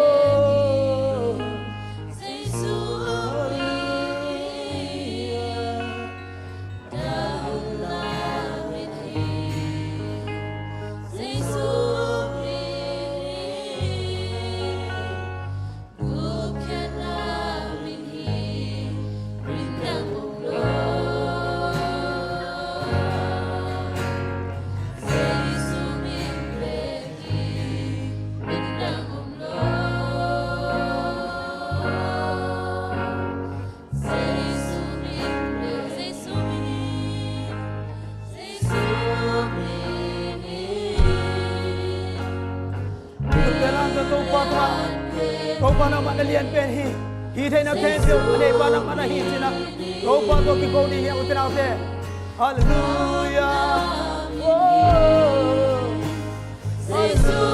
Topa tungah, Topa nangmah na lian pen hi. Hi theihna khempeuh a neipa nangmah na hi cih na. Topa tawh kiko ding hi a u te nau te. Halleluiah. Oh. Halleluiah.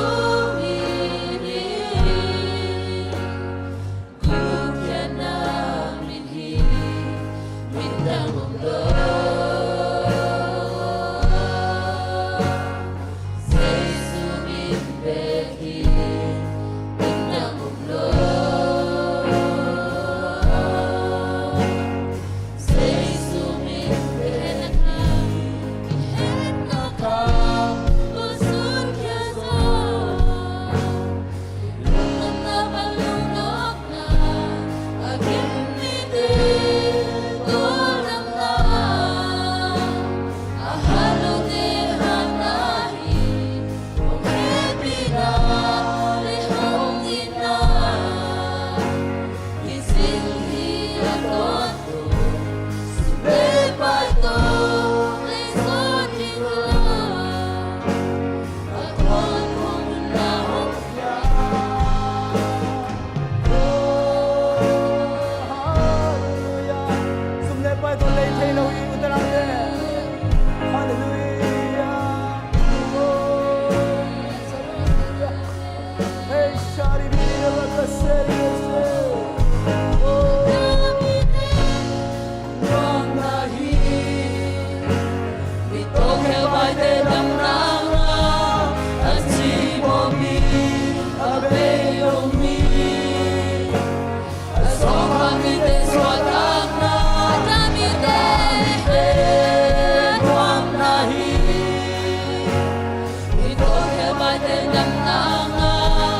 Halleluiah. Sum le pai tawh lei thei lo hi, u te nau te. Halleluiah. Oh, halleluiah. Hey, shari bira bakaseri. Oh. Nuam na hi. Mi tawh khelbaite damna ngah a ci mawh mi, a bei lo mi, a sawngkha mite suahtakna, a ta mite nuam na hi. Mi tawh khelbaite damna ngah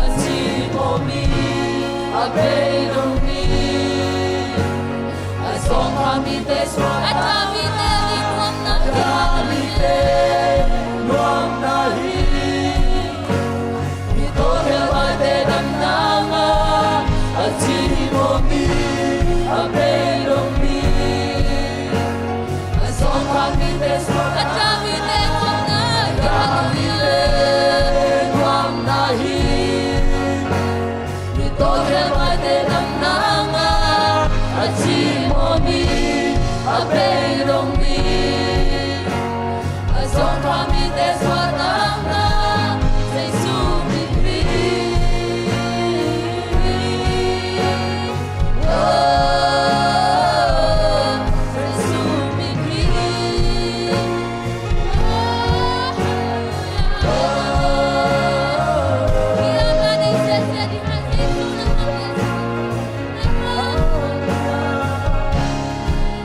a ci mawh mi, a bei lo mi, a sawngkha mite suah, a ta mite nuam na hi. A ta mite nuam na hi. Mi tawh khelbaite damna ngah a ci mawh mi, a bei lo mi, a sawngkha mite A bei dong mi, a zong kha mite suahtakna, Jesu min hi. Oh, Jesu min hi.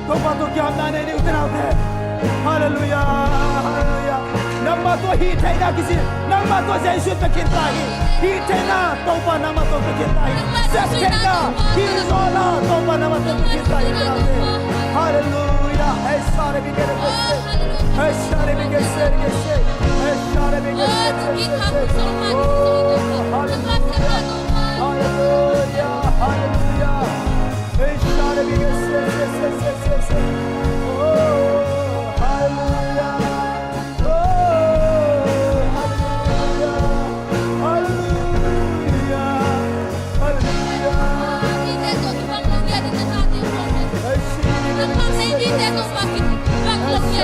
Topa tawh kiamna nei ding ute naute. Halleluiah, halleluiah. Nangmah tawh hih theihna kici, nangmah tawh Jesu pia khin ta hi. Hih theihna Topa nangmah tawh pia khin ta hi. Sep theihna, hih zawhna Topa nangmah tawh pia khin ta hi ute naute. Halleluiah. Hey, share bi ke de ke se. Hey, share bi ke se, ke se. Hey, share bi ke se, ke se, ke se. Oh, halleluiah. Halleluiah, halleluiah. Hey, share bi ke se, ke se, ke se, ke se. Oh, halleluiah. Oh, halleluiah. Halleluiah. Halleluiah. Hey, share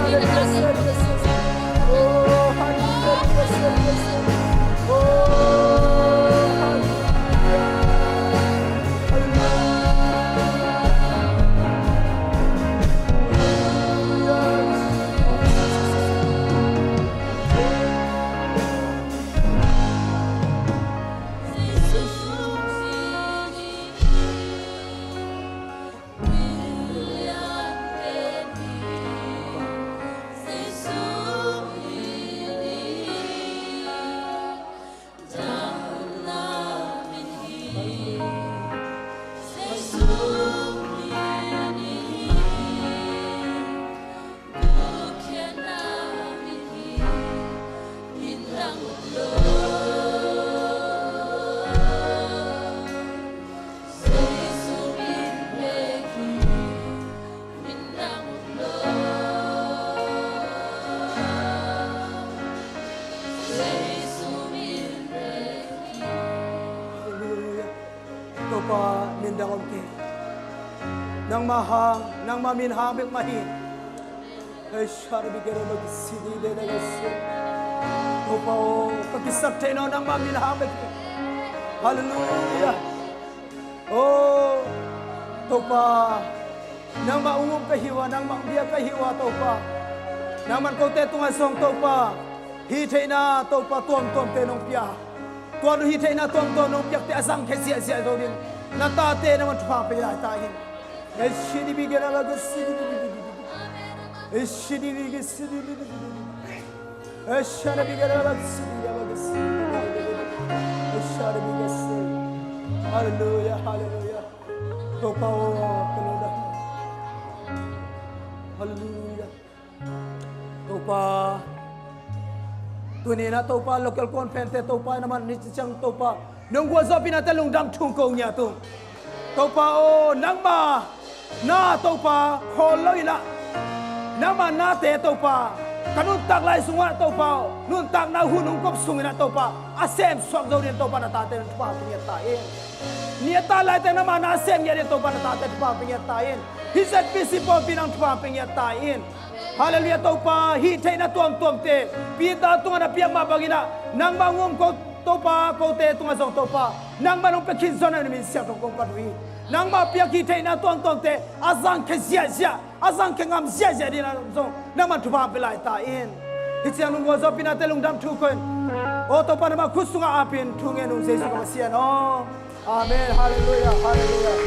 bi ke se, ke se. Halleluiah. Topa min dang om kei. Nangmah hang, nangmah min hang bek mah hi. Hey, share bi ke de ke si di de de ke si. Topa aw, ka kisap theih nawn nangmah min hang bek hi. Halleluiah. Oh, Topa, nangmah ung um ka hi uh a, nangmah ung bia ka hi uh a, Topa. Nangman kote tungah zong, Topa, hih theihna, Topa, tuamtuamte nong pia. Tua nu hih theihna tuamtuam nong piakte a zangkhia ziahziah zo ding na tate nangman thupha pia lai ta in. Hey, share bi ke de ke si di. Hey, share bi ke si di. Hey, share bi ke de ke si di. Hey, share bi ke si. Halleluiah, halleluiah. Topa aw, ka lungdam. Halleluiah. Topa, tuni-in ah Topa, local conference te Topa, nangman ni ciang Topa nong gualzawhpih nate lungdam thu ko ngiat ung. Topa aw, nangma na Topa khawl lo-in ah, nangma nate Topa, ka nuntak lai sungah Topa aw, nuntakna hun hong kop sungin ah Topa, a semsuak zo dingin Topa na tate nong thupha pia ngiat ta in. Ni a tat laiteng nangma na a sem ngiat dingin Topa na tate thupha pia ngiat ta in. Hih Z P C pawlpi nang thupha pia ngiat ta in. Halleluiah, Topa, hih theihna tuamtuamte Peter tungah na piak mah bangin ah, nangmah ung um ko, Topa, kote tungah zong, Topa, nangmah nong pia khin zaw na min siangtho kong phat uh hi. Nangmah piak hih theihna tuamtuamte a zangkhia ziahziah, a zangkhia ngam ziahziah dingin ah zong nangmah thupha pia lai ta in. Hih ciang nong gualzawhpih nate lungdam thu ko in. Aw Topa, nangmah khut sungah ap in thu ngen ung, Jesu ka Pasian aw. Amen. Halleluiah, halleluiah.